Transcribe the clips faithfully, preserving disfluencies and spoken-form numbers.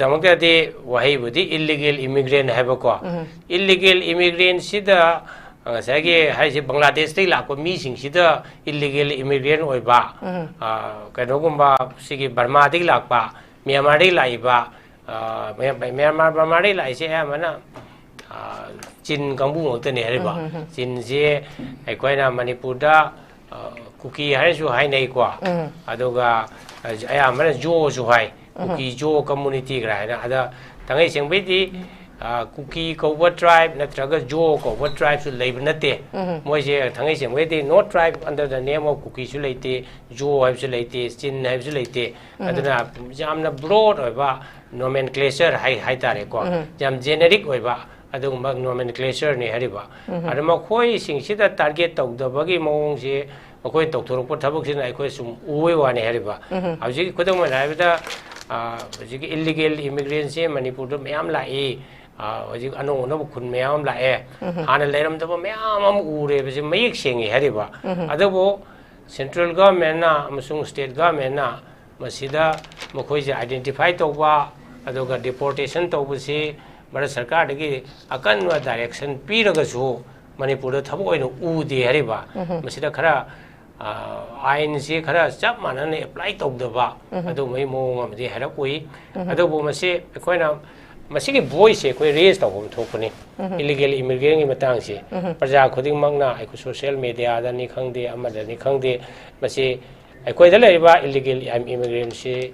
ꯗꯃꯛꯇꯗꯤ ꯋꯥꯍꯩꯕꯨꯗꯤ illegal immigrant ꯍꯥꯏꯕꯀꯣ꯫ Illegal immigrant ꯁꯤꯗ ꯉꯁꯥꯏꯒꯤ ꯍꯥꯏꯁꯦ ꯕꯪꯒ꯭ꯂꯥꯗꯦꯁꯇꯒꯤ ꯂꯥꯛꯄ ꯃꯤꯁꯤꯡꯁꯤꯗ illegal immigrant ꯑꯣꯏꯕ, ꯑ, ꯀꯩꯅꯣꯒꯨꯝꯕ ꯁꯤꯒꯤ ꯕꯔꯃꯥꯗꯒꯤ ꯂꯥꯛꯄ, ꯃ꯭ꯌꯥꯟꯃꯥꯔꯗꯒꯤ ꯂꯥꯛꯏꯕ, ꯑ, ꯃ꯭ꯌꯥ-, ꯃ꯭ꯌꯥꯟꯃꯥꯔ, ꯕꯔꯃꯥꯗꯒꯤ ꯂꯥꯛꯏꯁꯦ ꯑꯌꯥꯝꯕꯅ, ꯑ, ꯆꯤꯟ ꯀꯥꯡꯕꯨ ꯉꯥꯛꯇꯅꯤ ꯍꯥꯏꯔꯤꯕ꯫ ꯆꯤꯟꯁꯦ ꯑꯩꯈꯣꯏꯅ ꯃꯅꯤꯄꯨꯔꯗ, ꯑ, ꯀꯨꯀꯤ ꯍꯥꯏꯅꯁꯨ ꯍꯥꯏꯅꯩꯀꯣ꯫ ꯑꯗꯨꯒ, ꯑ, ꯑꯌꯥꯝꯕꯅ ꯖꯣꯁꯨ ꯍꯥꯏ꯫ ꯀꯨꯀꯤ ꯖꯣ community ꯀꯥꯏꯅ꯫ ꯑꯗ ꯊꯥꯡꯉꯩ ꯁꯦꯡꯕꯩꯗꯤ, ꯑ, ꯀꯨꯀꯤ ꯀꯧꯕ tribe ꯅꯠꯇ꯭ꯔꯒ ꯖꯣ ꯀꯧꯕ tribeꯁꯨ ꯂꯩꯕ ꯅꯠꯇꯦ꯫ ꯃꯣꯏꯁꯦ ꯊꯥꯡꯉꯩ ꯁꯦꯡꯕꯩꯗꯤ no tribe under the name of ꯀꯨꯀꯤꯁꯨ ꯂꯩꯇꯦ, ꯖꯣ ꯍꯥꯏꯕꯁꯨ ꯂꯩꯇꯦ, ꯆꯤꯟ ꯍꯥꯏꯕꯁꯨ ꯂꯩꯇꯦ꯫ ꯑꯗꯨꯅ ꯌꯥꯝꯅ broad ꯑꯣꯏꯕ nomenclature ꯍꯥꯏ-, ꯍꯥꯏꯇꯥꯔꯦꯀꯣ꯫ ꯌꯥꯝ generic ꯑꯣꯏꯕ ꯑꯗꯨꯒꯨꯝꯕ nomenclatureꯅꯤ ꯍꯥꯏꯔꯤꯕ꯫ ꯑꯗ ꯃꯈꯣꯏꯁꯤꯡꯁꯤꯗ target ꯇꯧꯗꯕꯒꯤ ꯃꯑꯣꯡꯁꯦ ꯃꯈꯣꯏꯅ ꯇꯧꯊꯣꯔꯛꯄ ꯊꯕꯛꯁꯤꯅ ꯑꯩꯈꯣꯏ ꯁꯨꯝ ꯎꯕꯩ ꯋꯥꯅꯤ ꯍꯥꯏꯔꯤꯕ꯫ ꯍꯧꯖꯤꯛ ꯈꯨꯗꯝ ꯑꯣꯏꯅ ꯍꯥꯏꯔꯕꯗ, ꯑ, ꯍꯧꯖꯤꯛꯀꯤ illegal immigrantꯁꯦ ꯃꯅꯤꯄꯨꯔꯗ ꯃꯌꯥꯝ ꯂꯥꯛꯏ꯫ ꯑ, ꯍꯧꯖꯤꯛ ꯑꯅꯧ ꯑꯅꯧꯕ ꯈꯨꯟ ꯃꯌꯥꯝ ꯑꯃ ꯂꯥꯛꯑꯦ꯫ ꯍꯥꯟꯅ ꯂꯩꯔꯝꯗꯕ ꯃꯌꯥꯝ ꯑꯃ ꯎꯔꯦꯕꯁꯦ ꯃꯌꯦꯛ ꯁꯦꯡꯉꯤ ꯍꯥꯏꯔꯤꯕ꯫ ꯑꯗꯨꯕꯨ central governmentꯅ ꯑꯃꯁꯨꯡ state governmentꯅ ꯃꯁꯤꯗ ꯃꯈꯣꯏꯁꯦ identify ꯇꯧꯕ, ꯑꯗꯨꯒ deportation ꯇꯧꯕꯁꯤ ꯚꯥꯔꯠ ꯁꯔꯀꯥꯔꯗꯒꯤ ꯑꯀꯟꯕ direction ꯄꯤꯔꯒꯁꯨ ꯃꯅꯤꯄꯨꯔꯗ ꯊꯕꯛ ꯑꯣꯏꯅ ꯎꯗꯦ ꯍꯥꯏꯔꯤꯕ꯫ ꯃꯁꯤꯗ ꯈꯔ, ꯑ, ꯑꯥꯏꯟꯁꯤ ꯈꯔ ꯆꯞ ꯃꯥꯟꯅꯅ apply ꯇꯧꯗꯕ ꯑꯗꯨꯒꯨꯝꯕꯒꯤ ꯃꯑꯣꯡ ꯑꯃꯗꯤ ꯍꯥꯏꯔꯞ ꯎꯏ꯫ ꯑꯗꯨꯕꯨ ꯃꯁꯤ ꯑꯩꯈꯣꯏꯅ, ꯃꯁꯤꯒꯤ voiceꯁꯦ ꯑꯩꯈꯣꯏ raise ꯇꯧꯐꯝ ꯊꯣꯛꯄꯅꯤ꯫ Illegal immigrantꯀꯤ ꯃꯇꯥꯡꯁꯦ ꯄ꯭ꯔꯖꯥ ꯈꯨꯗꯤꯡꯃꯛꯅ, ꯑꯩꯈꯣꯏ social mediaꯗꯅꯤ ꯈꯪꯗꯦ, ꯑꯃꯗꯅꯤ ꯈꯪꯗꯦ, ꯃꯁꯤ ꯑꯩꯈꯣꯏꯗ ꯂꯩꯔꯤꯕ illegal immigrantꯁꯤ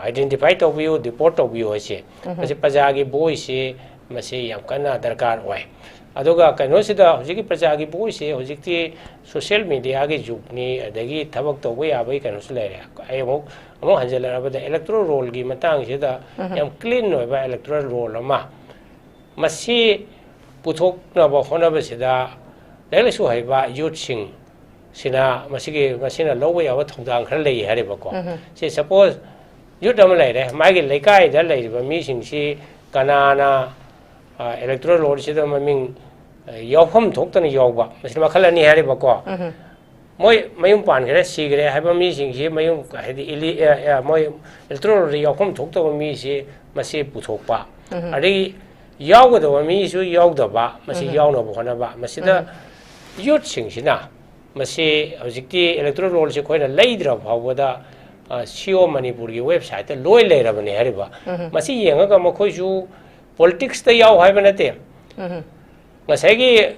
identify ꯇꯧꯕꯤꯌꯨ, deport ꯇꯧꯕꯤꯌꯨ ꯍꯥꯏꯁꯦ, ꯃꯁꯤ ꯄ꯭ꯔꯖꯥꯒꯤ voiceꯁꯤ ꯃꯁꯤ ꯌꯥꯝ ꯀꯟꯅ ꯗꯔꯀꯥꯔ ꯑꯣꯏ꯫ ꯑꯗꯨꯒ ꯀꯩꯅꯣꯁꯤꯗ ꯍꯧꯖꯤꯛꯀꯤ ꯄ꯭ꯔꯖꯥꯒꯤ voiceꯁꯦ ꯍꯧꯖꯤꯛꯇꯤ social mediaꯒꯤ ꯖꯨꯒꯅꯤ, ꯑꯗꯒꯤ ꯊꯕꯛ ꯇꯧꯕ ꯌꯥꯕꯒꯤ ꯀꯩꯅꯣꯁꯨ ꯂꯩꯔꯦ꯫ ꯑꯩ ꯑꯃꯨꯛ, ꯑꯃꯨꯛ ꯍꯟꯖꯤꯜꯂꯛꯂꯕꯗ electoral rollꯒꯤ ꯃꯇꯥꯡꯁꯤꯗ ꯌꯥꯝ clean ꯑꯣꯏꯕ electoral roll ꯑꯃ ꯃꯁꯤ ꯄꯨꯊꯣꯛꯅꯕ ꯍꯣꯠꯅꯕꯁꯤꯗ ꯂꯥꯏꯔꯤꯛ ꯂꯥꯏꯁꯨ ꯍꯩꯕ youthꯁꯤꯡ ꯁꯤꯅ ꯃꯁꯤꯒꯤ, ꯃꯁꯤꯅ ꯂꯧꯕ ꯌꯥꯕ ꯊꯧꯗꯥꯡ ꯈꯔ ꯂꯩ ꯍꯥꯏꯔꯤꯕꯀꯣ꯫ ꯁꯤ suppose youth ꯑꯃ ꯂꯩꯔꯦ, ꯃꯥꯒꯤ ꯂꯩꯀꯥꯏꯗ ꯂꯩꯔꯤꯕ ꯃꯤꯁꯤꯡꯁꯤ ꯀꯅꯥꯅ, ꯑ, electoral rollꯁꯤꯗ ꯃꯃꯤꯡ, ꯑ, ꯌꯥꯎꯐꯝ ꯊꯣꯛꯇꯅ ꯌꯥꯎꯕ, ꯃꯁꯤ ꯃꯈꯜ ꯑꯅꯤ ꯍꯥꯏꯔꯤꯕꯀꯣ꯫ ꯃꯣꯏ ꯃꯌꯨꯝ ꯄꯥꯟꯈ꯭ꯔꯦ, ꯁꯤꯈ꯭ꯔꯦ ꯍꯥꯏꯕ ꯃꯤꯁꯤꯡꯁꯤ, ꯃꯌꯨꯝ ꯍꯥꯏꯗꯤ ꯏꯂꯤ-, ꯑ, ꯑ, ꯃꯣꯏ electoral roll ꯗ ꯌꯥꯎꯐꯝ ꯊꯣꯛꯇꯕ ꯃꯤꯁꯤ ꯃꯁꯤ ꯄꯨꯊꯣꯛꯄ, ꯑꯗꯒꯤ ꯌꯥꯎꯒꯗꯕ ꯃꯤꯁꯨ ꯌꯥꯎꯗꯕ, ꯃꯁꯤ ꯌꯥꯎꯅꯕ ꯍꯣꯠꯅꯕ꯫ ꯃꯁꯤꯗ youth ꯁꯤꯡꯁꯤꯅ ꯃꯁꯤ ꯍꯧꯖꯤꯛꯇꯤ electoral roll ꯁꯤ ꯑꯩꯈꯣꯏꯅ ꯂꯩꯗ꯭ꯔ ꯐꯥꯎꯕꯗ, ꯑ, C O Manipur ꯒꯤ website ꯇ ꯂꯣꯏ ꯂꯩꯔꯕꯅꯦ ꯍꯥꯏꯔꯤꯕ꯫ ꯃꯁꯤ ꯌꯦꯡꯉꯒ ꯃꯈꯣꯏꯁꯨ politics ꯇ ꯌꯥꯎ ꯍꯥꯏꯕ ꯅꯠꯇꯦ꯫ ꯉꯁꯥꯏꯒꯤ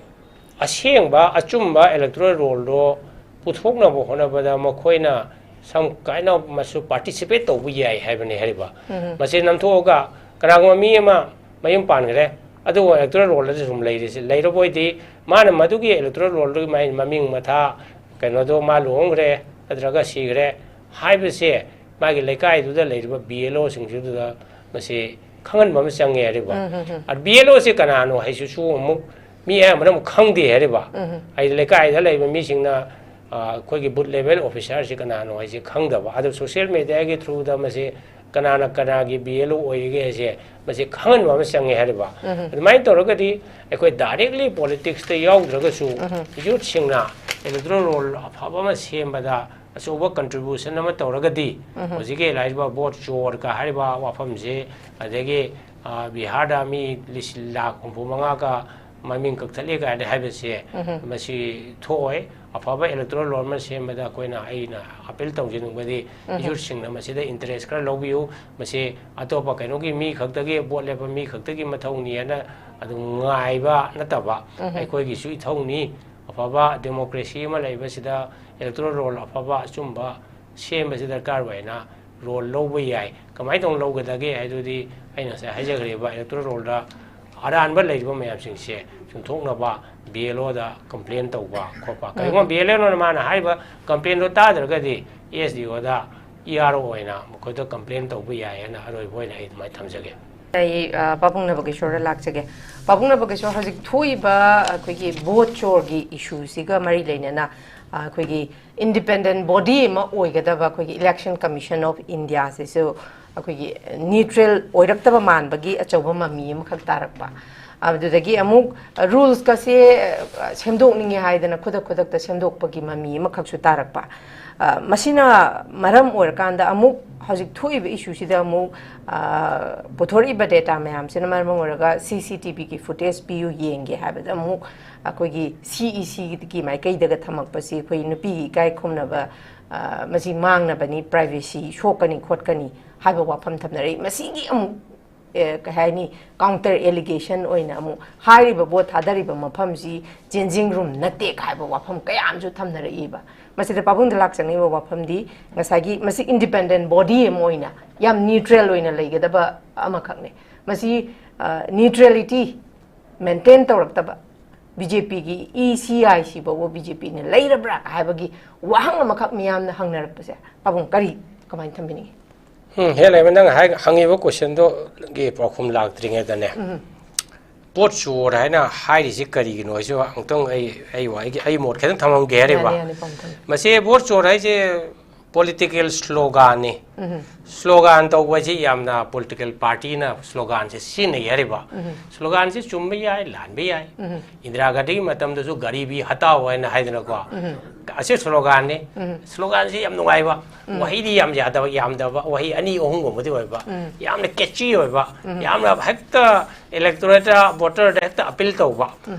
ꯑꯁꯦꯡꯕ ꯑꯆꯨꯝꯕ electoral roll ꯗꯣ ꯄꯨꯊꯣꯛꯅꯕ ꯍꯣꯠꯅꯕꯗ ꯃꯈꯣꯏꯅ some kind of ꯃꯁꯨ participate ꯇꯧꯕ ꯌꯥꯏ ꯍꯥꯏꯕꯅꯤ ꯍꯥꯏꯔꯤꯕ꯫ ꯃꯁꯤ ꯅꯝꯊꯣꯛꯑꯒ ꯀꯅꯥꯒꯨꯝꯕ ꯃꯤ ꯑꯃ ꯃꯌꯨꯝ ꯄꯥꯟꯈ꯭ꯔꯦ, ꯑꯗꯨꯕꯨ electoral roll ꯗ ꯁꯨꯝ ꯂꯩꯔꯤꯁꯦ, ꯂꯩꯔꯕ ꯑꯣꯏꯗꯤ ꯃꯥꯅ ꯃꯗꯨꯒꯤ electoral roll ꯗꯨꯒꯤ ꯃꯥꯒꯤ ꯃꯃꯤꯡ ꯃꯊꯥ, ꯀꯩꯅꯣꯗꯣ, ꯃꯥ ꯂꯨꯍꯣꯡꯈ꯭ꯔꯦ ꯅꯠꯇ꯭ꯔꯒ ꯁꯤꯈ꯭ꯔꯦ ꯍꯥꯏꯕꯁꯦ ꯃꯥꯒꯤ ꯂꯩꯀꯥꯏꯗꯨꯗ ꯂꯩꯔꯤꯕ B L O ꯁꯤꯡꯁꯤꯗꯨꯗ ꯃꯁꯤ ꯈꯪꯍꯟꯕ ꯑꯃ ꯆꯪꯉꯦ ꯍꯥꯏꯔꯤꯕ꯫ ꯎꯝ, ꯎꯝ, ꯎꯝ꯫ ꯑꯗ B L O ꯁꯤ ꯀꯅꯥꯅꯣ ꯍꯥꯏꯁꯤꯁꯨ ꯑꯃꯨꯛ ꯃꯤ ꯑꯌꯥꯝꯕꯅ ꯑꯃꯨꯛ ꯈꯪꯗꯦ ꯍꯥꯏꯔꯤꯕ꯫ ꯎꯝ, ꯎꯝ꯫ ꯍꯥꯏꯗꯤ ꯂꯩꯀꯥꯏꯗ ꯂꯩꯕ ꯃꯤꯁꯤꯡꯅ, ꯑ, ꯑꯩꯈꯣꯏꯒꯤ booth level officer ꯁꯤ ꯀꯅꯥꯅꯣ ꯍꯥꯏꯁꯤ ꯈꯪꯗꯕ꯫ ꯑꯗꯣ social media ꯒꯤ through ꯗ ꯃꯁꯤ ꯀꯅꯥꯅ ꯀꯅꯥꯒꯤ B L O ꯑꯣꯏꯔꯤꯒꯦ ꯍꯥꯏꯁꯦ ꯃꯁꯤ ꯈꯪꯍꯟꯕ ꯑꯃ ꯆꯪꯉꯦ ꯍꯥꯏꯔꯤꯕ꯫ ꯎꯝ, ꯎꯝ꯫ ꯑꯗꯨꯃꯥꯏꯅ ꯇꯧꯔꯒꯗꯤ ꯑꯩꯈꯣꯏ directly politics ꯇ ꯌꯥꯎꯗ꯭ꯔꯒꯁꯨ ꯎꯝ, ꯎꯝ꯫ youth ꯁꯤꯡꯅ electoral roll ꯑꯐꯕ ꯑꯃ ꯁꯦꯝꯕꯗ ꯑꯆꯧꯕ contribution ꯑꯃ ꯇꯧꯔꯒꯗꯤ, ꯎꯝ꯫ ꯍꯧꯖꯤꯛꯀꯤ ꯂꯥꯛꯏꯕ vote ꯆꯣꯔꯒ ꯍꯥꯏꯔꯤꯕ ꯋꯥꯐꯝꯁꯦ, ꯑꯗꯒꯤ, ꯑ, ꯕꯤꯍꯥꯔꯗ ꯃꯤ ꯂꯤꯁꯤꯡ ꯂꯥꯈ ꯍꯨꯝꯐꯨ ꯃꯉꯥꯒ ꯃꯃꯤꯡ ꯀꯛꯊꯠꯂꯦ ꯀꯥꯏꯅ ꯍꯥꯏꯕꯁꯦ, ꯎꯝ꯫ ꯃꯁꯤ ꯊꯣꯛꯑꯣꯏ꯫ ꯑꯐꯕ electoral roll ꯑꯃ ꯁꯦꯝꯕꯗ ꯑꯩꯈꯣꯏꯅ, ꯑꯩꯅ appeal ꯇꯧꯖꯅꯤꯡꯕꯗꯤ, ꯎꯝ꯫ youth ꯁꯤꯡꯅ ꯃꯁꯤꯗ interest ꯈꯔ ꯂꯧꯕꯤꯌꯨ꯫ ꯃꯁꯤ ꯑꯇꯣꯞꯄ ꯀꯩꯅꯣꯒꯤ ꯃꯤ ꯈꯛꯇꯒꯤ, vote ꯂꯦꯞꯄ ꯃꯤ ꯈꯛꯇꯒꯤ ꯃꯊꯧꯅꯤ ꯍꯥꯏꯅ ꯑꯗꯨꯝ ꯉꯥꯏꯕ ꯅꯠꯇꯕ, ꯎꯝ꯫ ꯑꯩꯈꯣꯏꯒꯤꯁꯨ ꯏꯊꯧꯅꯤ꯫ ꯑꯐꯕ democracy ꯑꯃ ꯂꯩꯕꯁꯤꯗ electoral roll ꯑꯐꯕ ꯑꯆꯨꯝꯕ ꯁꯦꯝꯕꯁꯤ ꯗꯔꯀꯥꯔ ꯑꯣꯏꯅ role ꯂꯧꯕ ꯌꯥꯏ꯫ ꯀꯃꯥꯏꯅ ꯇꯧꯅ ꯂꯧꯒꯗꯒꯦ ꯍꯥꯏꯗꯨꯗꯤ ꯑꯩꯅ ꯉꯁꯥꯏ ꯍꯥꯏꯖꯈ꯭ꯔꯤꯕ electoral roll ꯗ ꯑꯔꯥꯟꯕ ꯂꯩꯔꯤꯕ ꯃꯌꯥꯝꯁꯤꯡꯁꯦ ꯆꯨꯝꯊꯣꯛꯅꯕ B L O ꯗ complain ꯇꯧꯕ ꯈꯣꯠꯄ꯫ ꯎꯝ꯫ ꯀꯔꯤꯒꯨꯝꯕ B L O ꯅ ꯃꯥꯅ ꯍꯥꯏꯔꯤꯕ complain ꯗꯣ ꯇꯥꯗ꯭ꯔꯒꯗꯤ S D O ꯗ, E R O ꯑꯣꯏꯅ ꯃꯈꯣꯏꯗ complain ꯇꯧꯕ ꯌꯥꯏ ꯍꯥꯏꯅ ꯑꯔꯣꯏꯕ ꯑꯣꯏꯅ ꯑꯩ ꯑꯗꯨꯃꯥꯏꯅ ꯊꯝꯖꯒꯦ꯫ ꯑꯩ, ꯑ, ꯄꯥꯕꯨꯡ ꯅꯕꯀꯤꯁꯣꯔꯗ ꯂꯥꯛꯆꯒꯦ꯫ ꯄꯥꯕꯨꯡ ꯅꯕꯀꯤꯁꯣꯔ, ꯍꯧꯖꯤꯛ ꯊꯣꯛꯏꯕ ꯑꯩꯈꯣꯏꯒꯤ vote ꯆꯣꯔꯒꯤ issue ꯁꯤꯒ ꯃꯔꯤ ꯂꯩꯅꯅ, ꯑ, ꯑꯩꯈꯣꯏꯒꯤ independent body ꯑꯃ ꯑꯣꯏꯒꯗꯕ ꯑꯩꯈꯣꯏꯒꯤ Election Commission of India ꯁꯤꯁꯨ ꯑꯩꯈꯣꯏꯒꯤ neutral ꯑꯣꯏꯔꯛꯇꯕ ꯃꯥꯟꯕꯒꯤ ꯑꯆꯧꯕ ꯃꯃꯤ ꯑꯃꯈꯛ ꯇꯥꯔꯛꯄ꯫ ꯑꯗꯨꯗꯒꯤ ꯑꯃꯨꯛ ꯔꯨꯜꯁꯀꯁꯦ ꯁꯦꯝꯗꯣꯛꯅꯤꯡꯉꯦ ꯍꯥꯏꯗꯅ ꯈꯨꯗꯛ ꯈꯨꯗꯛꯇ ꯁꯦꯝꯗꯣꯛꯄꯒꯤ ꯃꯃꯤ ꯑꯃꯈꯛꯁꯨ ꯇꯥꯔꯛꯄ꯫ ꯑ, ꯃꯁꯤꯅ ꯃꯔꯝ ꯑꯣꯏꯔꯀꯥꯟꯗ ꯑꯃꯨꯛ ꯍꯧꯖꯤꯛ ꯊꯣꯛꯏꯕ ꯏꯁꯨꯁꯤꯗ ꯑꯃꯨꯛ, ꯑ, ꯄꯨꯊꯣꯔꯛꯏꯕ ꯗꯦꯇꯥ ꯃꯌꯥꯝꯁꯤꯅ ꯃꯔꯝ ꯑꯣꯏꯔꯒ ꯁꯤ ꯁꯤ ꯇꯤ ꯚꯤꯒꯤ ꯐꯨꯇꯦꯖ ꯄꯤꯌꯨ ꯌꯦꯡꯒꯦ ꯍꯥꯏꯕꯗ ꯑꯃꯨꯛ ꯑꯩꯈꯣꯏꯒꯤ ꯁꯤ ꯏ ꯁꯤꯒꯤ ꯃꯥꯏꯀꯩꯗꯒ ꯊꯝꯃꯛꯄꯁꯤ ꯑꯩꯈꯣꯏ ꯅꯨꯄꯤꯒꯤ ꯏꯀꯥꯏ ꯈꯨꯝꯅꯕ, ꯑ, ꯃꯁꯤ ꯃꯥꯡꯅꯕꯅꯤ, ꯄ꯭ꯔꯥꯏꯚꯦꯁꯤ ꯁꯣꯛꯀꯅꯤ ꯈꯣꯠꯀꯅꯤ ꯍꯥꯏꯕ ꯋꯥꯐꯝ ꯊꯝꯅꯔꯛꯏ꯫ ꯃꯁꯤꯒꯤ ꯑꯃꯨꯛ ꯑꯦ, ꯀꯩ ꯍꯥꯏꯅꯤ, ꯀꯥꯎꯟꯇꯔ ꯑꯦꯂꯤꯒꯦꯁꯟ ꯑꯣꯏꯅ ꯑꯃꯨꯛ ꯍꯥꯏꯔꯤꯕ ꯚꯣꯠ ꯊꯥꯗꯔꯤꯕ ꯃꯐꯝꯁꯤ ꯆꯦꯟꯖꯤꯡ ꯔꯨꯝ ꯅꯠꯇꯦ ꯍꯥꯏꯕ ꯋꯥꯐꯝ ꯀꯌꯥ ꯑꯃꯁꯨ ꯊꯝꯅꯔꯛꯏꯕ꯫ ꯃꯁꯤꯗ ꯄꯥꯕꯨꯡꯗ ꯂꯥꯛꯆꯅꯤꯡꯕ ꯋꯥꯐꯝꯗꯤ ꯉꯁꯥꯏꯒꯤ ꯃꯁꯤ ꯏꯟꯗꯤꯄꯦꯟꯗꯦꯟ ꯕꯣꯗꯤ ꯑꯃ ꯑꯣꯏꯅ ꯌꯥꯝ ꯅ꯭ꯌꯨꯇ꯭ꯔꯦꯜ ꯑꯣꯏꯅ ꯂꯩꯒꯗꯕ ꯑꯃꯈꯛꯅꯦ꯫ ꯃꯁꯤ, ꯑ, ꯅ꯭ꯌꯨꯇ꯭ꯔꯦꯂꯤꯇꯤ ꯃꯦꯟꯇꯦꯟ ꯇꯧꯔꯛꯇꯕ ꯕꯤ ꯖꯦ ꯄꯤꯒꯤ ꯏ ꯁꯤ ꯑꯥꯏ ꯁꯤ ꯐꯥꯎꯕ ꯕꯤ ꯖꯦ ꯄꯤꯅ ꯂꯩꯔꯕ꯭ꯔꯥ ꯍꯥꯏꯕꯒꯤ ꯋꯥꯍꯪ ꯑꯃꯈꯛ ꯃꯤꯌꯥꯝꯅ ꯍꯪꯅꯔꯛꯄꯁꯦ ꯄꯥꯕꯨꯡ ꯀꯔꯤ, ꯀꯃꯥꯏꯅ ꯊꯝꯕꯤꯅꯤꯡꯉꯤ? ꯎꯝ, ꯍꯦ ꯂꯩꯃ, ꯅꯪ ꯍꯥꯏ-, ꯍꯪꯉꯤꯕ ꯀꯣꯏꯁꯟꯗꯨꯒꯤ ꯄꯥꯎꯈꯨꯝ ꯂꯥꯛꯇ꯭ꯔꯤꯉꯩꯗꯅꯦ, ꯚꯣꯠ ꯆꯣꯔ ꯍꯥꯏꯅ ꯍꯥꯏꯔꯤꯁꯤ ꯀꯔꯤꯒꯤꯅꯣ ꯍꯥꯏꯁꯨ ꯑꯃꯨꯛꯇꯪ ꯑꯩ, ꯑꯩ ꯋꯥ-, ꯑꯩꯒꯤ, ꯑꯩ ꯃꯣꯠ ꯈꯤꯇꯪ ꯊꯝꯃꯝꯒꯦ ꯍꯥꯏꯔꯤꯕ꯫ ꯌꯥꯅꯤ, ꯌꯥꯅꯤ, ꯄꯥꯕꯨꯡ ꯊꯝꯕꯤꯌꯨ꯫ ꯃꯁꯤ ꯚꯣꯠ ꯆꯣꯔ ꯍꯥꯏꯁꯦ ꯄꯣꯂꯤꯇꯤꯀꯦꯜ ꯁ꯭ꯂꯣꯒꯥꯟꯅꯤ꯫ ꯁ꯭ꯂꯣꯒꯥꯟ ꯇꯧꯕ ꯍꯥꯏꯁꯤ ꯌꯥꯝꯅ ꯄꯣꯂꯤꯇꯤꯀꯦꯜ ꯄꯥꯔꯇꯤꯅ ꯁ꯭ꯂꯣꯒꯥꯟꯁꯦ ꯁꯤꯖꯤꯟꯅꯩ ꯍꯥꯏꯔꯤꯕ꯫ ꯁ꯭ꯂꯣꯒꯥꯟꯁꯤ ꯆꯨꯝꯕ ꯌꯥꯏ, ꯂꯥꯟꯕ ꯌꯥꯏ꯫ ꯏꯟꯗꯤꯔꯥ ꯒꯥꯟꯙꯤꯒꯤ ꯃꯇꯝꯗꯁꯨ "ꯒꯔꯤꯕꯤ ꯍꯇꯥꯎ" ꯍꯥꯏꯅ ꯍꯥꯏꯗꯅꯀꯣ, ꯑꯁꯤ ꯁ꯭ꯂꯣꯒꯥꯟꯅꯤ꯫ ꯁ꯭ꯂꯣꯒꯥꯟꯁꯤ ꯌꯥꯝ ꯅꯨꯡꯉꯥꯏꯕ, ꯋꯥꯍꯩꯗꯤ ꯌꯥꯝ ꯌꯥꯗꯕ, ꯌꯥꯝꯗꯕ, ꯋꯥꯍꯩ ꯑꯅꯤ ꯑꯍꯨꯝꯒꯨꯝꯕꯗꯤ ꯑꯣꯏꯕ, ꯌꯥꯝꯅ ꯀꯦꯆꯤ ꯑꯣꯏꯕ, ꯌꯥꯝꯅ ꯍꯦꯛꯇ ꯏꯂꯦꯛꯇꯣꯔꯦꯠꯇ, ꯚꯣꯇꯔꯗ ꯍꯦꯛꯇ ꯑꯄꯤꯜ ꯇꯧꯕ꯫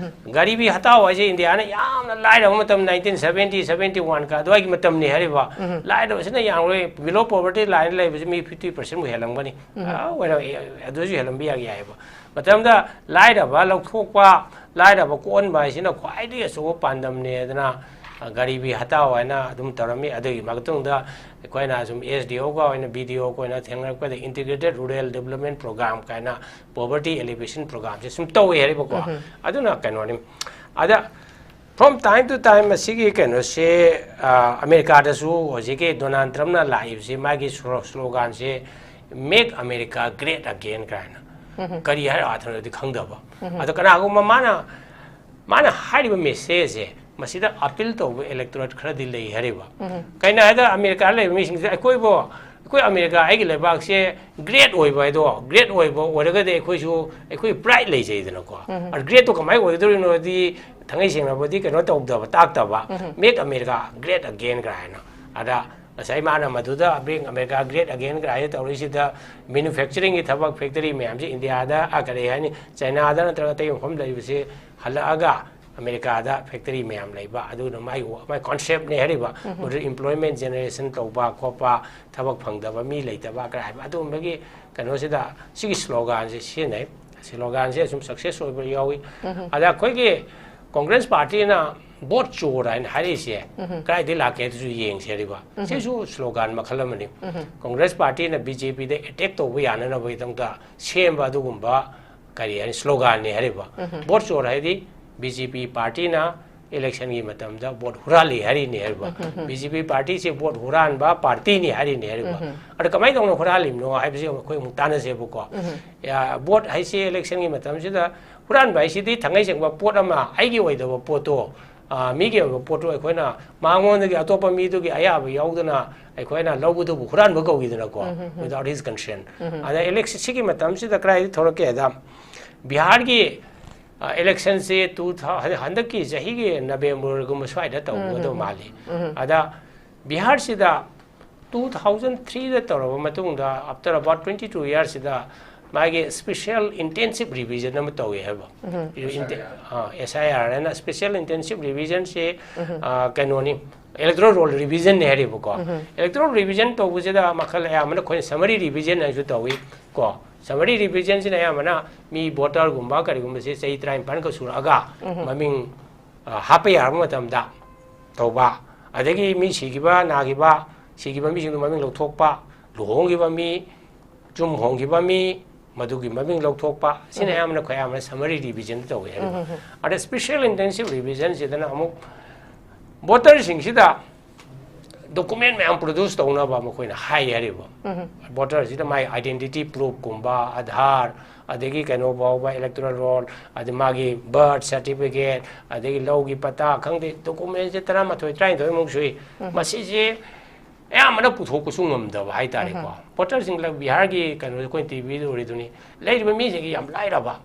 "ꯒꯔꯤꯕꯤ ꯍꯇꯥꯎ" ꯍꯥꯏꯁꯦ ꯏꯟꯗꯤꯌꯥꯅ ꯌꯥꯝꯅ ꯂꯥꯏꯔꯕ ꯃꯇꯝ, ꯅꯥꯏꯟꯇꯤꯟ ꯁꯚꯦꯟꯇꯤ, ꯁꯚꯦꯟꯇꯤ ꯋꯥꯟꯒ ꯑꯗꯨꯋꯥꯏꯒꯤ ꯃꯇꯝꯅꯤ ꯍꯥꯏꯔꯤꯕ꯫ ꯂꯥꯏꯔꯕꯁꯤꯅ ꯌꯥꯝ ꯂꯣꯏ, ꯕꯤꯂꯣ ꯄꯣꯚꯔꯇꯤ ꯂꯥꯏꯟ ꯂꯩꯕꯁꯤ ꯃꯤ ꯐꯤꯐꯇꯤ ꯄꯥꯔꯁꯦꯟꯃꯨꯛ ꯍꯦꯜꯂꯝꯒꯅꯤ꯫ ꯑꯥ, ꯑꯣꯏꯔꯝ-, ꯑꯗꯨꯁꯨ ꯍꯦꯜꯂꯝꯕ ꯌꯥ-, ꯌꯥꯏꯑꯕ꯫ ꯃꯇꯝꯗ ꯂꯥꯏꯔꯕ ꯂꯧꯊꯣꯛꯄ, ꯂꯥꯏꯔꯕ ꯀꯣꯛꯍꯟꯕ ꯍꯥꯏꯁꯤꯅ ꯈ꯭ꯋꯥꯏꯗꯒꯤ ꯑꯆꯧꯕ ꯄꯥꯟꯗꯝꯅꯦꯗꯅ, ꯑ, "ꯒꯔꯤꯕꯤ ꯍꯇꯥꯎ" ꯍꯥꯏꯅ ꯑꯗꯨꯝ ꯇꯧꯔꯝꯃꯤ꯫ ꯑꯗꯨꯒꯤ ꯃꯇꯨꯡꯗ ꯑꯩꯈꯣꯏꯅ ꯁꯨꯝ ꯑꯦꯁ ꯗꯤ ꯑꯣꯒ ꯑꯣꯏꯅ, ꯕꯤ ꯗꯤ ꯑꯣꯒ ꯑꯣꯏꯅ ꯊꯦꯡꯅꯔꯛꯄꯗ Integrated Rural Development Program ꯀꯥꯏꯅ ꯄꯣꯚꯔꯇꯤ ꯑꯦꯂꯤꯚꯦꯁꯟ ꯄ꯭ꯔꯣꯒ꯭ꯔꯥꯝꯁꯦ ꯁꯨꯝ ꯇꯧꯋꯦ ꯍꯥꯏꯔꯤꯕꯀꯣ꯫ ꯑꯗꯨꯅ ꯀꯩꯅꯣꯅꯤ꯫ ꯑꯗ from time to time ꯃꯁꯤꯒꯤ ꯀꯩꯅꯣꯁꯦ, ꯑ, ꯑꯃꯦꯔꯤꯀꯥꯗꯁꯨ ꯍꯧꯖꯤꯛꯀꯤ ꯗꯣꯅꯥꯜꯗ ꯇ꯭ꯔꯝꯞꯅ ꯂꯥꯛꯏꯕꯁꯤ ꯃꯥꯒꯤ slow-, ꯁ꯭ꯂꯣꯒꯥꯟꯁꯦ "Make America Great Again" ꯀꯥꯏꯅ꯫ ꯀꯔꯤ ꯍꯥꯏꯔ ꯑꯥꯊꯔꯗꯤ ꯈꯪꯗꯕ꯫ ꯑꯗꯣ ꯀꯅꯥꯒꯨꯝꯕ ꯃꯥꯅ, ꯃꯥꯅ ꯍꯥꯏꯔꯤꯕ ꯃꯦꯁꯦꯖꯁꯦ ꯃꯁꯤꯗ ꯑꯄꯤꯜ ꯇꯧꯕ ꯏꯂꯦꯛꯇꯣꯔꯦꯠ ꯈꯔꯗꯤ ꯂꯩ ꯍꯥꯏꯔꯤꯕ꯫ ꯀꯩꯅꯣ ꯍꯥꯏꯗ ꯑꯃꯦꯔꯤꯀꯥꯗ ꯂꯩꯕ ꯃꯤꯁꯤꯡꯁꯦ ꯑꯩꯈꯣꯏꯕꯨ ꯑꯩꯈꯣꯏ ꯑꯃꯦꯔꯤꯀꯥ ꯑꯩꯒꯤ ꯂꯩꯕꯥꯛꯁꯦ ꯒ꯭ꯔꯦꯠ ꯑꯣꯏꯕ ꯍꯥꯏꯗꯣ, ꯒ꯭ꯔꯦꯠ ꯑꯣꯏꯕ ꯑꯣꯏꯔꯒꯗꯤ ꯑꯩꯈꯣꯏꯁꯨ, ꯑꯩꯈꯣꯏ ꯄ꯭ꯔꯥꯏꯗ ꯂꯩꯖꯩꯗꯅꯀꯣ꯫ ꯑꯗ ꯒ꯭ꯔꯦꯠꯇꯣ ꯀꯃꯥꯏꯅ ꯑꯣꯏꯒꯗꯧꯔꯤꯅꯣꯗꯤ ꯊꯥꯡꯒꯩ ꯁꯦꯡꯅꯕꯗꯤ ꯀꯩꯅꯣ ꯇꯧꯗꯕ, ꯇꯥꯛꯇꯕ, "Make America Great Again" ꯀꯥꯏꯅ꯫ ꯑꯗ ꯉꯁꯥꯏ ꯃꯥꯅ ꯃꯗꯨꯗ "Make America Great Again" ꯀꯥꯏꯅ ꯇꯧꯔꯤꯁꯤꯗ, ꯃꯦꯅꯨꯐꯦꯛꯆꯔꯤꯡꯒꯤ ꯊꯕꯛ, ꯐꯦꯛꯇꯔꯤ ꯃꯌꯥꯝꯁꯦ ꯏꯟꯗꯤꯌꯥꯗ, ꯑ, ꯀꯔꯤ ꯍꯥꯏꯅꯤ, ꯆꯥꯏꯅꯥꯗ ꯅꯠꯇ꯭ꯔꯒ ꯑꯇꯩ ꯃꯐꯝ ꯂꯩꯕꯁꯦ ꯍꯜꯂꯛꯑꯒ ꯑꯃꯦꯔꯤꯀꯥꯗ ꯐꯦꯛꯇꯔꯤ ꯃꯌꯥꯝ ꯂꯩꯕ, ꯑꯗꯨꯅ ꯃꯥꯏ ꯋꯥ-, ꯃꯥꯏ ꯀꯣꯟꯁꯦꯞꯅꯦ ꯍꯥꯏꯔꯤꯕ꯫ ꯃꯗꯨ employment generation ꯇꯧꯕ ꯈꯣꯠꯄ, ꯊꯕꯛ ꯐꯪꯗꯕ ꯃꯤ ꯂꯩꯇꯕ ꯀꯔꯥꯏ ꯍꯥꯏꯕ, ꯑꯗꯨꯒꯨꯝꯕꯒꯤ ꯀꯩꯅꯣꯁꯤꯗ ꯁꯤꯒꯤ ꯁ꯭ꯂꯣꯒꯥꯟꯁꯦ ꯁꯤꯖꯤꯟꯅꯩ꯫ ꯁ꯭ꯂꯣꯒꯥꯟꯁꯦ ꯑꯁꯨꯝ ꯁꯛꯁꯦꯁ ꯑꯣꯏꯕ ꯌꯥꯎꯏ꯫ ꯑꯗ ꯑꯩꯈꯣꯏꯒꯤ ꯀꯣꯡꯒ꯭ꯔꯦꯁ ꯄꯥꯔꯇꯤꯅ "ꯚꯣꯠ ꯆꯣꯔ" ꯍꯥꯏꯅ ꯍꯥꯏꯔꯛꯏꯁꯦ ꯀꯗꯥꯏꯗꯒꯤ ꯂꯥꯛꯀꯦ ꯍꯥꯏꯗꯨꯁꯨ ꯌꯦꯡꯁꯦ ꯍꯥꯏꯔꯤꯕ꯫ ꯁꯤꯁꯨ ꯁ꯭ꯂꯣꯒꯥꯟ ꯃꯈꯜ ꯑꯃꯅꯤ꯫ ꯀꯣꯡꯒ꯭ꯔꯦꯁ ꯄꯥꯔꯇꯤꯅ ꯕꯤ ꯖꯦ ꯄꯤꯗ ꯑꯦꯇꯦꯛ ꯇꯧꯕ ꯌꯥꯅꯅꯕꯒꯤꯗꯃꯛꯇ ꯁꯦꯝꯕ ꯑꯗꯨꯒꯨꯝꯕ, ꯀꯔꯤ ꯍꯥꯏꯅꯤ, ꯁ꯭ꯂꯣꯒꯥꯟꯅꯤ ꯍꯥꯏꯔꯤꯕ꯫ ꯚꯣꯠ ꯆꯣꯔ ꯍꯥꯏꯗꯤ ꯕꯤ ꯖꯦ ꯄꯤ ꯄꯥꯔꯇꯤꯅ ꯏꯂꯦꯛꯁꯟꯒꯤ ꯃꯇꯝꯗ ꯚꯣꯠ ꯍꯨꯔꯥꯜꯂꯤ ꯍꯥꯏꯔꯤꯅꯤ ꯍꯥꯏꯔꯤꯕ꯫ ꯕꯤ ꯖꯦ ꯄꯤ ꯄꯥꯔꯇꯤꯁꯦ ꯚꯣꯠ ꯍꯨꯔꯥꯟꯕ ꯄꯥꯔꯇꯤꯅꯤ ꯍꯥꯏꯔꯤꯅꯤ ꯍꯥꯏꯔꯤꯕ꯫ ꯑꯗ ꯀꯃꯥꯏꯅ ꯇꯧꯅ ꯍꯨꯔꯥꯜꯂꯤꯕꯅꯣ ꯍꯥꯏꯕꯁꯤ ꯑꯩꯈꯣꯏ ꯑꯃꯨꯛ ꯇꯥꯟꯅꯁꯦꯕꯀꯣ꯫ ꯌꯥ, ꯚꯣꯠ ꯍꯥꯏꯁꯤ ꯏꯂꯦꯛꯁꯟꯒꯤ ꯃꯇꯝꯁꯤꯗ ꯍꯨꯔꯥꯟꯕ ꯍꯥꯏꯁꯤꯗꯤ ꯊꯥꯡꯒꯩ ꯁꯦꯡꯕ ꯄꯣꯠ ꯑꯃ, ꯑꯩꯒꯤ ꯑꯣꯏꯗꯕ ꯄꯣꯠꯇꯣ, ꯑ, ꯃꯤꯒꯤ ꯑꯣꯏꯕ ꯄꯣꯠꯇꯣ ꯑꯩꯈꯣꯏꯅ ꯃꯉꯣꯟꯗꯒꯤ ꯑꯇꯣꯞꯄ ꯃꯤꯗꯨꯒꯤ ꯑꯌꯥꯕ ꯌꯥꯎꯗꯅ ꯑꯩꯈꯣꯏꯅ ꯂꯧꯕꯗꯨꯕꯨ ꯍꯨꯔꯥꯟꯕ ꯀꯧꯏꯗꯅꯀꯣ, without his consent꯫ ꯑꯗ ꯏꯂꯦꯛꯁꯟ ꯁꯤꯒꯤ ꯃꯇꯝꯁꯤꯗ ꯀꯗꯥꯏꯗ ꯊꯣꯛꯂꯛꯀꯦ ꯍꯥꯏꯗ, ꯕꯤꯍꯥꯔꯒꯤ, ꯑ, ꯏꯂꯦꯛꯁꯟꯁꯤ two thou-, ꯍꯟꯗꯛꯀꯤ ꯆꯍꯤꯒꯤ ꯅꯕꯦꯝꯕꯔꯒꯨꯝꯕ ꯁ꯭ꯋꯥꯏꯗ ꯇꯧꯒꯗꯧ ꯃꯥꯜꯂꯤ꯫ ꯑꯗ ꯕꯤꯍꯥꯔꯁꯤꯗ two thousand three ꯗ ꯇꯧꯔꯕ ꯃꯇꯨꯡꯗ, after about twenty two years ꯁꯤꯗ ꯃꯥꯒꯤ special intensive revision ꯑꯃ ꯇꯧꯏ ꯍꯥꯏꯕ꯫ ꯏꯟꯇꯦ-, ꯑꯥ, S I R ꯍꯥꯏꯅ special intensive revision ꯁꯤ, ꯑꯥ, ꯀꯩꯅꯣꯅꯤ, electoral roll revision ꯅꯤ ꯍꯥꯏꯔꯤꯕꯀꯣ꯫ Electoral revision ꯇꯧꯕꯁꯤꯗ ꯃꯈꯜ ꯑꯌꯥꯝꯕꯅ ꯑꯩꯈꯣꯏꯅ summary revision ꯍꯥꯏꯁꯨ ꯇꯧꯏ ꯀꯣ꯫ Summary revision ꯁꯤꯅ ꯑꯌꯥꯝꯕꯅ ꯃꯤ voter ꯒꯨꯝꯕ ꯀꯔꯤꯒꯨꯝꯕꯁꯦ ꯆꯍꯤ ꯇꯔꯥꯅꯤꯄꯥꯟꯒ ꯁꯨꯔꯛꯑꯒ ꯃꯃꯤꯡ, ꯑ, ꯍꯥꯞꯄ ꯌꯥꯔꯕ ꯃꯇꯝꯗ ꯇꯧꯕ, ꯑꯗꯒꯤ ꯃꯤ ꯁꯤꯈꯤꯕ, ꯅꯥꯈꯤꯕ, ꯁꯤꯈꯤꯕ ꯃꯤꯁꯤꯡꯗꯨ ꯃꯃꯤꯡ ꯂꯧꯊꯣꯛꯄ, ꯂꯨꯍꯣꯡꯈꯤꯕ ꯃꯤ, ꯌꯨꯝ ꯍꯣꯡꯈꯤꯕ ꯃꯤ, ꯃꯗꯨꯒꯤ ꯃꯃꯤꯡ ꯂꯧꯊꯣꯛꯄ, ꯁꯤꯅ ꯑꯌꯥꯝꯕꯅ, ꯑꯩꯈꯣꯏ ꯑꯌꯥꯝꯕꯅ summary revision ꯇꯧꯋꯦ ꯍꯥꯏꯔꯤꯕ꯫ ꯑꯗ special intensive revision ꯁꯤꯗꯅ ꯑꯃꯨꯛ voter ꯁꯤꯡꯁꯤꯗ document ꯃꯌꯥꯝ produce ꯇꯧꯅꯕ ꯃꯈꯣꯏꯅ ꯍꯥꯏ ꯍꯥꯏꯔꯤꯕ꯫ Voter ꯁꯤꯗ ꯃꯥꯒꯤ identity proof ꯀꯨꯝꯕ, ꯑꯙꯥꯔ, ꯑꯗꯒꯤ ꯀꯩꯅꯣ ꯐꯥꯎꯕ, electoral roll, ꯑꯗꯩ ꯃꯥꯒꯤ birth certificate, ꯑꯗꯒꯤ ꯂꯧꯒꯤ ꯄꯇꯥ, ꯈꯪꯗꯦ, document ꯁꯦ ꯇꯔꯥꯃꯥꯊꯣꯏ, ꯇꯔꯥꯅꯤꯊꯣꯏꯃꯨꯛ ꯁꯨꯏ꯫ ꯃꯁꯤꯁꯦ ꯑꯌꯥꯝꯕꯅ ꯄꯨꯊꯣꯛꯄꯁꯨ ꯉꯝꯗꯕ ꯍꯥꯏꯇꯥꯔꯦꯀꯣ꯫ ꯚꯣꯇꯔꯁꯤꯡ ꯂ-, ꯕꯤꯍꯥꯔꯒꯤ ꯀꯩꯅꯣꯗ ꯑꯩꯈꯣꯏꯅ ꯇꯤꯚꯤꯗ ꯎꯔꯤꯗꯨꯅꯤ, ꯂꯩꯔꯤꯕ ꯃꯤꯁꯤꯡꯒꯤ ꯌꯥꯝ ꯂꯥꯏꯔꯕ,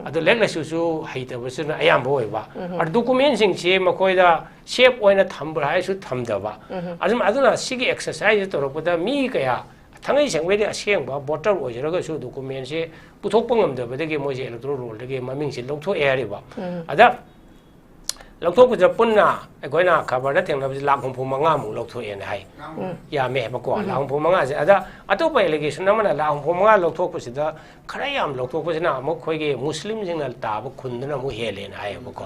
ꯑꯗꯨ ꯂꯥꯏꯔꯤꯛ ꯂꯥꯏꯁꯨꯁꯨ ꯍꯩꯇꯕꯁꯤꯅ ꯑꯌꯥꯝꯕ ꯑꯣꯏꯕ꯫ ꯑꯗꯨ ꯗꯣꯀꯨꯃꯦꯟꯁꯤꯡꯁꯤ ꯃꯈꯣꯏꯗ ꯁꯦꯞ ꯑꯣꯏꯅ ꯊꯝꯕ꯭ꯔꯥ ꯍꯥꯏꯁꯨ ꯊꯝꯗꯕ꯫ ꯑꯗꯨꯝ, ꯑꯗꯨꯅ ꯁꯤꯒꯤ ꯑꯦꯛꯁꯔꯁꯥꯏꯁ ꯇꯧꯔꯛꯄꯗ ꯃꯤ ꯀꯌꯥ ꯊꯥꯡꯉꯩ ꯁꯦꯡꯕꯩꯗꯤ ꯑꯁꯦꯡꯕ ꯚꯣꯇꯔ ꯑꯣꯏꯖꯔꯒꯁꯨ ꯗꯣꯀꯨꯃꯦꯟꯁꯦ ꯄꯨꯊꯣꯛꯄ ꯉꯝꯗꯕꯗꯒꯤ ꯃꯣꯏꯁꯦ ꯏꯂꯦꯛꯇꯣꯔꯦꯜ ꯔꯣꯜꯗꯒꯤ ꯃꯃꯤꯡꯁꯦ ꯂꯧꯊꯣꯛꯑꯦ ꯍꯥꯏꯔꯤꯕ꯫ ꯑꯗ ꯂꯧꯊꯣꯛꯄꯁꯤꯗ ꯄꯨꯟꯅ ꯑꯩꯈꯣꯏꯅ ꯈꯕꯔꯗ ꯊꯦꯡꯅꯕꯁꯤ ꯂꯥꯈ ꯍꯨꯝꯐꯨ ꯃꯉꯥꯃꯨꯛ ꯂꯧꯊꯣꯛꯑꯦꯅ ꯍꯥꯏ꯫ ꯌꯥꯝꯃꯦ ꯍꯥꯏꯕꯀꯣ, ꯂꯥꯈ ꯍꯨꯝꯐꯨ ꯃꯉꯥꯁꯦ꯫ ꯑꯗ ꯑꯇꯣꯞꯄ ꯑꯦꯂꯤꯒꯦꯁꯟ ꯑꯃꯅ ꯂꯥꯈ ꯍꯨꯝꯐꯨ ꯃꯉꯥ ꯂꯧꯊꯣꯛꯄꯁꯤꯗ ꯈꯔ ꯌꯥꯝ ꯂꯧꯊꯣꯛꯄꯁꯤꯅ ꯑꯃꯨꯛ ꯑꯩꯈꯣꯏꯒꯤ ꯃꯨꯁꯂꯤꯝꯁꯤꯡꯅ ꯇꯥꯕ ꯈꯨꯟꯗꯨꯅ ꯑꯃꯨꯛ ꯍꯦꯜꯂꯦꯅ ꯍꯥꯏꯌꯦꯕꯀꯣ꯫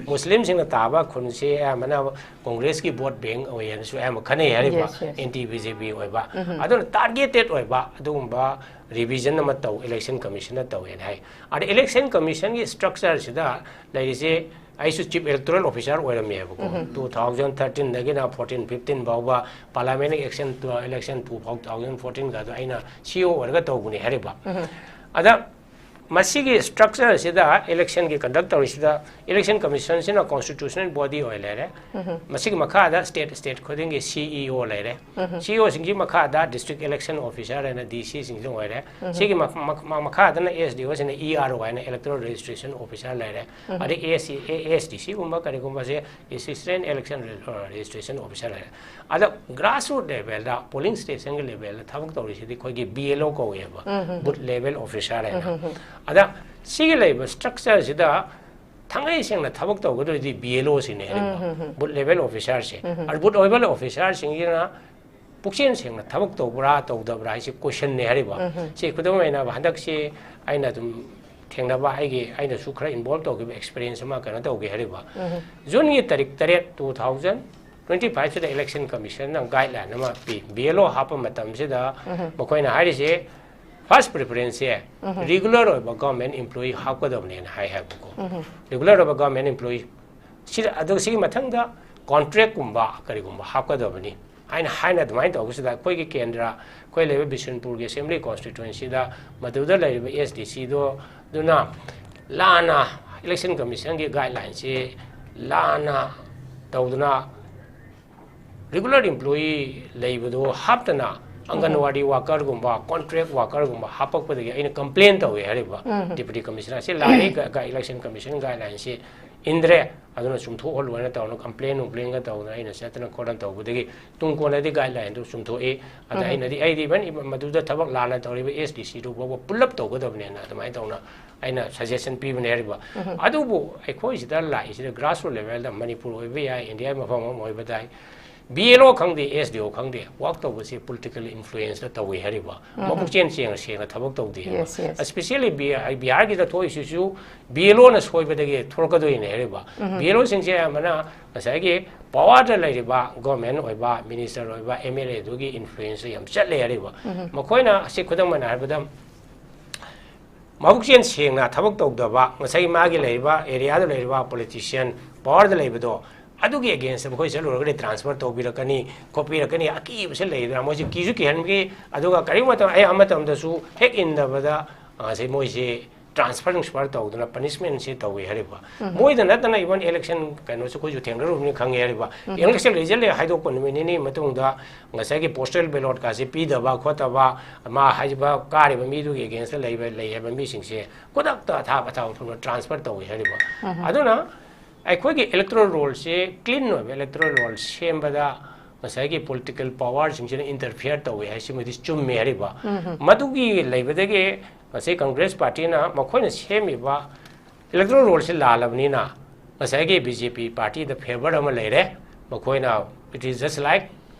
ꯃꯨꯁꯂꯤꯝꯁꯤꯡꯅ ꯇꯥꯕ ꯈꯨꯟꯁꯦ ꯑꯌꯥꯝꯕꯅ ꯀꯣꯡꯒ꯭ꯔꯦꯁꯀꯤ ꯚꯣꯠ ꯕꯦꯡ ꯑꯣꯏꯌꯦꯅꯁꯨ ꯑꯌꯥꯝꯕ ꯈꯟꯅꯩ ꯍꯥꯏꯔꯤꯕ, Yes, yes. Anti B J P ꯑꯣꯏꯕ꯫ ꯑꯗꯨꯅ ꯇꯥꯔꯒꯦꯇꯦꯠ ꯑꯣꯏꯕ ꯑꯗꯨꯒꯨꯝꯕ ꯔꯤꯚꯤꯖꯟ ꯑꯃ ꯇꯧ, ꯏꯂꯦꯛꯁꯟ ꯀꯃꯤꯁꯟꯅ ꯇꯧꯋꯦꯅ ꯍꯥꯏ꯫ ꯑꯗ ꯏꯂꯦꯛꯁꯟ ꯀꯃꯤꯁꯟꯒꯤ ꯁ꯭ꯇ꯭ꯔꯛꯆꯔꯁꯤꯗ ꯂꯩꯔꯤꯁꯦ, ꯑꯩꯁꯨ ꯆꯤꯐ ꯏꯂꯦꯛꯇꯣꯔꯦꯜ ꯑꯣꯐꯤꯁꯥꯔ ꯑꯣꯏꯔꯝꯃꯦꯕꯀꯣ꯫ ꯇꯨ ꯊꯥꯎꯖꯟ ꯊꯥꯔꯇꯤꯟꯗꯒꯤꯅ ꯐꯣꯔꯇꯤꯟ ꯐꯤꯐꯇꯤꯟ ꯐꯥꯎꯕ ꯄꯥꯔꯂꯥꯃꯦꯟ ꯏꯂꯦꯛꯁꯟ, ꯏꯂꯦꯛꯁꯟ ꯇꯨ ꯐꯥꯎ, ꯇꯨ ꯊꯥꯎꯖꯟ ꯐꯣꯔꯇꯤꯟꯒ ꯑꯗꯨ ꯑꯩꯅ ꯁꯤ ꯏ ꯑꯣ ꯑꯣꯏꯔꯒ ꯇꯧꯕꯅꯦ ꯍꯥꯏꯔꯤꯕ꯫ ꯑꯗ ꯃꯁꯤꯒꯤ ꯁ꯭ꯇ꯭ꯔꯛꯆꯔꯁꯤꯗ, ꯏꯂꯦꯛꯁꯟꯒꯤ ꯀꯟꯗꯛ ꯇꯧꯔꯤꯁꯤꯗ, ꯏꯂꯦꯛꯁꯟ ꯀꯃꯤꯁꯟꯁꯤꯅ ꯀꯣꯟꯁꯇꯤꯇ꯭ꯌꯨꯁꯅꯦꯜ ꯕꯣꯗꯤ ꯑꯣꯏ ꯂꯩꯔꯦ꯫ ꯃꯁꯤꯒꯤ ꯃꯈꯥꯗ ꯁ꯭ꯇꯦꯠ, ꯁ꯭ꯇꯦꯠ ꯈꯨꯗꯤꯡꯒꯤ ꯁꯤ ꯏ ꯑꯣ ꯂꯩꯔꯦ꯫ ꯁꯤ ꯏ ꯑꯣꯁꯤꯡꯒꯤ ꯃꯈꯥꯗ ꯗꯤꯁꯇ꯭ꯔꯤꯛ ꯏꯂꯦꯛꯁꯟ ꯑꯣꯐꯤꯁꯥꯔ ꯍꯥꯏꯅ ꯗꯤ ꯁꯤꯁꯤꯡꯁꯨ ꯑꯣꯏꯔꯦ꯫ ꯁꯤꯒꯤ ꯃꯈ-, ꯃꯈ-, ꯃꯈꯥꯗꯅ ꯑꯦꯁ ꯗꯤ ꯑꯣꯁꯤꯅ ꯏ ꯑꯥꯔ ꯑꯣ ꯍꯥꯏꯅ ꯏꯂꯦꯛꯇꯣꯔꯦꯜ ꯔꯦꯖꯤꯁꯇ꯭ꯔꯦꯁꯟ ꯑꯣꯐꯤꯁꯥꯔ ꯂꯩꯔꯦ꯫ ꯑꯗꯩ S C, A S D ꯁꯤꯒꯨꯝꯕ ꯀꯔꯤꯒꯨꯝꯕꯁꯦ ꯑꯦꯁꯤꯁꯇꯦꯟ ꯏꯂꯦꯛꯁꯟ ꯔꯦ-, ꯑ, ꯔꯦꯖꯤꯁꯇ꯭ꯔꯦꯁꯟ ꯑꯣꯐꯤꯁꯥꯔ ꯂꯩꯔꯦ꯫ ꯑꯗ ꯒ꯭ꯔꯥꯁꯔꯨꯠ ꯂꯦꯚꯦꯜꯗ, ꯄꯣꯂꯤꯡ ꯁ꯭ꯇꯦꯁꯟꯒꯤ ꯂꯦꯚꯦꯜꯗ ꯊꯕꯛ ꯇꯧꯔꯤꯁꯤꯗꯤ ꯑꯩꯈꯣꯏꯒꯤ ꯕꯤ ꯑꯦꯜ ꯑꯣ ꯀꯧꯋꯦꯕ, ꯕꯨꯠ ꯂꯦꯚꯦꯜ ꯑꯣꯐꯤꯁꯥꯔ ꯍꯥꯏꯅ꯫ ꯑꯗ ꯁꯤꯒꯤ ꯂꯩꯕ ꯁ꯭ꯇ꯭ꯔꯛꯆꯔꯁꯤꯗ ꯊꯥꯡꯉꯩ ꯁꯦꯡꯅ ꯊꯕꯛ ꯇꯧꯒꯗꯣꯏꯗꯤ ꯕꯤ ꯑꯦꯜ ꯑꯣꯁꯤꯅꯦ ꯍꯥꯏꯔꯤꯕ, ꯕꯨꯠ ꯂꯦꯚꯦꯜ ꯑꯣꯐꯤꯁꯥꯔꯁꯦ꯫ ꯑꯗ ꯕꯨꯠ ꯂꯦꯚꯦꯜ ꯑꯣꯐꯤꯁꯥꯔꯁꯤꯡꯁꯤꯅ ꯄꯨꯛꯆꯦꯜ ꯁꯦꯡꯅ ꯊꯕꯛ ꯇꯧꯕ꯭ꯔꯥ ꯇꯧꯗꯕ꯭ꯔꯥ ꯍꯥꯏꯁꯤ ꯀꯣꯏꯁꯟꯅꯦ ꯍꯥꯏꯔꯤꯕ꯫ ꯁꯤ ꯈꯨꯗꯝ ꯑꯣꯏꯅ ꯍꯟꯗꯛꯁꯤ ꯑꯩꯅ ꯑꯗꯨꯝ ꯊꯦꯡꯅꯕ ꯑꯩꯒꯤ, ꯑꯩꯅꯁꯨ ꯈꯔ ꯏꯟꯚꯣꯜꯕ ꯇꯧꯈꯤꯕ ꯑꯦꯛꯁꯄꯤꯔꯤꯌꯦꯟꯁ ꯑꯃ ꯀꯩꯅꯣ ꯇꯧꯒꯦ ꯍꯥꯏꯔꯤꯕ꯫ ꯖꯨꯟꯒꯤ ꯇꯥꯔꯤꯛ ꯇꯔꯦꯠ, ꯇꯨ ꯊꯥꯎꯖꯟ ꯇ꯭ꯋꯦꯟꯇꯤ ꯐꯥꯏꯚꯁꯤꯗ ꯏꯂꯦꯛꯁꯟ ꯀꯃꯤꯁꯟꯅ ꯒꯥꯏꯗꯂꯥꯏꯟ ꯑꯃ ꯄꯤ꯫ ꯕꯤ ꯑꯦꯜ ꯑꯣ ꯍꯥꯞꯄ ꯃꯇꯝꯁꯤꯗ ꯃꯈꯣꯏꯅ ꯍꯥꯏꯔꯤꯁꯦ, ꯐꯥꯔꯁ ꯄ꯭ꯔꯤꯐꯔꯦꯟꯁꯁꯦ ꯔꯤꯒꯨꯂꯔ ꯑꯣꯏꯕ ꯒꯚꯔꯟꯃꯦꯟ ꯏꯝꯄ꯭ꯂꯣꯌꯤ ꯍꯥꯞꯀꯗꯕꯅꯦꯅ ꯍꯥꯏ ꯍꯥꯏꯕꯀꯣ꯫ ꯔꯤꯒꯨꯂꯔ ꯑꯣꯏꯕ ꯒꯚꯔꯟꯃꯦꯟ ꯏꯝꯄ꯭ꯂꯣꯌꯤ ꯁꯤꯗ, ꯑꯗꯨꯒ ꯁꯤꯒꯤ ꯃꯊꯪꯗ ꯀꯣꯟꯇ꯭ꯔꯦꯛꯀꯨꯝꯕ ꯀꯔꯤꯒꯨꯝꯕ ꯍꯥꯞꯀꯗꯕꯅꯤ ꯍꯥꯏꯅ, ꯍꯥꯏꯅ ꯑꯗꯨꯃꯥꯏꯅ ꯇꯧꯕꯁꯤꯗ ꯑꯩꯈꯣꯏꯒꯤ ꯀꯦꯟꯗ꯭ꯔ, ꯑꯩꯈꯣꯏ ꯂꯩꯔꯤꯕ ꯕꯤꯁꯅꯨꯄꯨꯔꯒꯤ ꯑꯦꯁꯦꯝꯕ꯭ꯂꯤ ꯀꯣꯟꯁꯇꯤꯇ꯭ꯋꯦꯟꯁꯤꯗ ꯃꯗꯨꯗ ꯂꯩꯔꯤꯕ ꯑꯦꯁ ꯗꯤ ꯁꯤꯗꯣ, ꯑꯗꯨꯅ ꯂꯥꯟꯅ ꯏꯂꯦꯛꯁꯟ ꯀꯃꯤꯁꯟꯒꯤ ꯒꯥꯏꯗꯂꯥꯏꯟꯁꯤ ꯂꯥꯟꯅ ꯇꯧꯗꯨꯅ ꯔꯤꯒꯨꯂꯔ ꯏꯝꯄ꯭ꯂꯣꯌꯤ ꯂꯩꯕꯗꯣ ꯍꯥꯞꯇꯅ ꯑꯪꯒꯟꯋꯥꯗꯤ ꯋꯥꯀꯔꯒꯨꯝꯕ, ꯀꯣꯟꯇ꯭ꯔꯦꯛ ꯋꯥꯀꯔꯒꯨꯝꯕ ꯍꯥꯄꯛꯄꯗꯒꯤ ꯑꯩꯅ ꯀꯝꯄ꯭ꯂꯦꯟ ꯇꯧꯋꯦ ꯍꯥꯏꯔꯤꯕ ꯗꯤꯄꯨꯇꯤ ꯀꯃꯤꯁꯅꯔꯁꯦ꯫ ꯂꯥꯛꯑꯦ, ꯏꯂꯦꯛꯁꯟ ꯀꯃꯤꯁꯟ ꯒꯥꯏꯗꯂꯥꯏꯟꯁꯦ ꯏꯟꯗ꯭ꯔꯦ, ꯑꯗꯨꯅ ꯆꯨꯝꯊꯣꯛꯍꯜꯂꯣ ꯍꯥꯏꯅ ꯇꯧꯅ ꯀꯝꯄ꯭ꯂꯦꯟ ꯅꯨꯡꯄ꯭ꯂꯦꯟꯒ ꯇꯧꯗꯅ ꯑꯩꯅ ꯆꯠꯇꯅ ꯈꯣꯠꯇꯅ ꯇꯧꯕꯗꯒꯤ ꯇꯨꯡ ꯀꯣꯟꯅꯗꯤ ꯒꯥꯏꯗꯂꯥꯏꯟꯗꯨ ꯆꯨꯝꯊꯣꯛꯏ꯫ ꯑꯗ ꯑꯩꯅꯗꯤ, ꯑꯩꯗꯤ ꯏꯚꯟ ꯃꯗꯨꯗ ꯊꯕꯛ ꯂꯥꯟꯅ ꯇꯧꯔꯤꯕ ꯑꯦꯁ ꯗꯤ ꯁꯤꯗꯨ ꯐꯥꯎꯕ ꯄꯨꯂꯞ ꯇꯧꯒꯗꯕꯅꯦꯅ ꯑꯗꯨꯃꯥꯏꯅ ꯇꯧꯅ ꯑꯩꯅ ꯁꯖꯦꯁꯟ ꯄꯤꯕꯅꯦ ꯍꯥꯏꯔꯤꯕ꯫ ꯑꯗꯨꯕꯨ ꯑꯩꯈꯣꯏ ꯁꯤꯗ ꯂꯥꯛꯏꯁꯤꯗ ꯒ꯭ꯔꯥꯁꯔꯨꯠ ꯂꯦꯚꯦꯜꯗ, ꯃꯅꯤꯄꯨꯔ ꯑꯣꯏꯕ ꯌꯥꯏ, ꯏꯟꯗꯤꯌꯥꯒꯤ ꯃꯐꯝ ꯑꯃ ꯑꯣꯏꯕ ꯇꯥꯏ, ꯕꯤ ꯑꯦꯜ ꯑꯣ ꯈꯪꯗꯦ, ꯑꯦꯁ ꯗꯤ ꯑꯣ ꯈꯪꯗꯦ, ꯋꯥꯛ ꯇꯧꯕꯁꯤ ꯄꯣꯂꯤꯇꯤꯀꯦꯜ ꯏꯟꯐ꯭ꯂꯨꯌꯦꯟꯁꯇ ꯇꯧꯏ ꯍꯥꯏꯔꯤꯕ꯫ ꯃꯕꯨꯛꯆꯦꯜ ꯁꯦꯡꯅ ꯁꯦꯡꯅ ꯊꯕꯛ ꯇꯧꯗꯦ ꯍꯥꯏꯕ꯫ Yes, yes. Especially ꯕꯤ-, ꯕꯤꯍꯥꯔꯒꯤꯗ ꯊꯣꯛꯏꯁꯤꯁꯨ ꯕꯤ ꯑꯦꯜ ꯑꯣꯅ ꯁꯣꯏꯕꯗꯒꯤ ꯊꯣꯛꯂꯛꯀꯗꯣꯏꯅꯦ ꯍꯥꯏꯔꯤꯕ꯫ ꯕꯤ ꯑꯦꯜ ꯑꯣꯁꯤꯡꯁꯦ ꯑꯌꯥꯝꯕꯅ ꯉꯁꯥꯏꯒꯤ ꯄꯋꯥꯔꯗ ꯂꯩꯔꯤꯕ ꯒꯣꯔꯃꯦꯟ ꯑꯣꯏꯕ, ꯃꯤꯅꯤꯁꯇꯔ ꯑꯣꯏꯕ, ꯑꯦꯝ ꯑꯦꯜ ꯑꯦꯗꯨꯒꯤ ꯏꯟꯐ꯭ꯂꯨꯌꯦꯟꯁꯇ ꯌꯥꯝ ꯆꯠꯂꯦ ꯍꯥꯏꯔꯤꯕ꯫ ꯃꯈꯣꯏꯅ ꯑꯁꯤ ꯈꯨꯗꯝ ꯑꯣꯏꯅ ꯍꯥꯏꯔꯕꯗ, ꯃꯕꯨꯛꯆꯦꯜ ꯁꯦꯡꯅ ꯊꯕꯛ ꯇꯧꯗꯕ, ꯉꯁꯥꯏꯒꯤ ꯃꯥꯒꯤ ꯂꯩꯔꯤꯕ ꯑꯦꯔꯤꯌꯥꯗ ꯂꯩꯔꯤꯕ ꯄꯣꯂꯤꯇꯤꯁꯤꯌꯥꯟ, ꯄꯋꯥꯔꯗ ꯂꯩꯕꯗꯣ, ꯑꯗꯨꯒꯤ ꯑꯦꯒꯦꯟꯁꯇ ꯃꯈꯣꯏ ꯆꯠꯂꯨꯔꯒꯗꯤ ꯇ꯭ꯔꯥꯟꯁꯐꯔ ꯇꯧꯕꯤꯔꯛꯀꯅꯤ, ꯈꯣꯠꯄꯤꯔꯛꯀꯅꯤ, ꯑꯀꯤꯕꯁꯦ ꯂꯩꯗꯅ ꯃꯣꯏꯁꯦ ꯀꯤꯁꯨ ꯀꯤꯍꯟꯕꯤ꯫ ꯑꯗꯨꯒ ꯀꯔꯤꯒꯨꯝꯕ ꯃꯇꯝ, ꯑꯩ ꯃꯇꯝꯗꯁꯨ ꯍꯦꯛ ꯏꯟꯗꯕꯗ, ꯑ, ꯁꯤ ꯃꯣꯏꯁꯦ ꯇ꯭ꯔꯥꯟꯁꯐꯔ ꯅꯨꯡꯁꯐꯔ ꯇꯧꯗꯅ ꯄꯅꯤꯁꯃꯦꯟꯁꯦ ꯇꯧꯋꯤ ꯍꯥꯏꯔꯤꯕ꯫ ꯃꯣꯏꯗ ꯅꯠꯇꯅ ꯏꯚꯟ ꯏꯂꯦꯛꯁꯟ ꯀꯩꯅꯣꯁꯨ ꯑꯩꯈꯣꯏꯁꯨ ꯊꯦꯡꯅꯔꯨꯕꯅꯤ, ꯈꯪꯉꯦ ꯍꯥꯏꯔꯤꯕ꯫ ꯏꯂꯦꯛꯁꯟ ꯔꯤꯖꯜ ꯍꯥꯏꯗꯣꯛꯄ ꯅꯨꯃꯤꯠ ꯅꯤꯅꯤ ꯃꯇꯨꯡꯗ ꯉꯁꯥꯏꯒꯤ ꯄꯣꯁꯇꯦꯜ ꯕꯦꯂꯣꯠꯀꯥꯁꯦ ꯄꯤꯗꯕ ꯈꯣꯠꯇꯕ, ꯃꯥ ꯍꯥꯏꯔꯤꯕ ꯀꯥꯔꯤꯕ ꯃꯤꯗꯨꯒꯤ ꯑꯦꯒꯦꯟꯁꯇ ꯂꯩꯕ, ꯂꯩ ꯍꯥꯏꯕ ꯃꯤꯁꯤꯡꯁꯦ ꯈꯨꯗꯛꯇ ꯑꯊꯥꯞ ꯑꯊꯥꯞ ꯃꯐꯝꯗ ꯇ꯭ꯔꯥꯟꯁꯐꯔ ꯇꯧꯋꯤ ꯍꯥꯏꯔꯤꯕ꯫ ꯑꯗꯨꯅ ꯑꯩꯈꯣꯏꯒꯤ ꯏꯂꯦꯛꯇꯣꯔꯦꯜ ꯔꯣꯜꯁꯦ, ꯀ꯭ꯂꯤꯟ ꯑꯣꯏꯕ ꯏꯂꯦꯛꯇꯣꯔꯦꯜ ꯔꯣꯜ ꯁꯦꯝꯕꯗ ꯉꯁꯥꯏꯒꯤ ꯄꯣꯂꯤꯇꯤꯀꯦꯜ ꯄꯋꯥꯔꯁꯤꯡꯁꯤꯅ ꯏꯟꯇꯔꯐꯤꯌꯔ ꯇꯧꯋꯤ ꯍꯥꯏꯁꯤꯃꯗꯤ ꯆꯨꯝꯃꯦ ꯍꯥꯏꯔꯤꯕ꯫ ꯃꯗꯨꯒꯤ ꯂꯩꯕꯗꯒꯤ ꯉꯁꯥꯏ ꯀꯪꯒ꯭ꯔꯦꯁ ꯄꯥꯔꯇꯤꯅ ꯃꯈꯣꯏꯅ ꯁꯦꯝꯃꯤꯕ ꯏꯂꯦꯛꯇꯣꯔꯦꯜ ꯔꯣꯜꯁꯤ ꯂꯥꯜꯂꯕꯅꯤꯅ ꯉꯁꯥꯏꯒꯤ ꯕꯤ ꯖꯦ ꯄꯤ ꯄꯥꯔꯇꯤꯗ ꯐꯦꯚꯔ ꯑꯃ ꯂꯩꯔꯦ꯫ ꯃꯈꯣꯏꯅ, it is just like,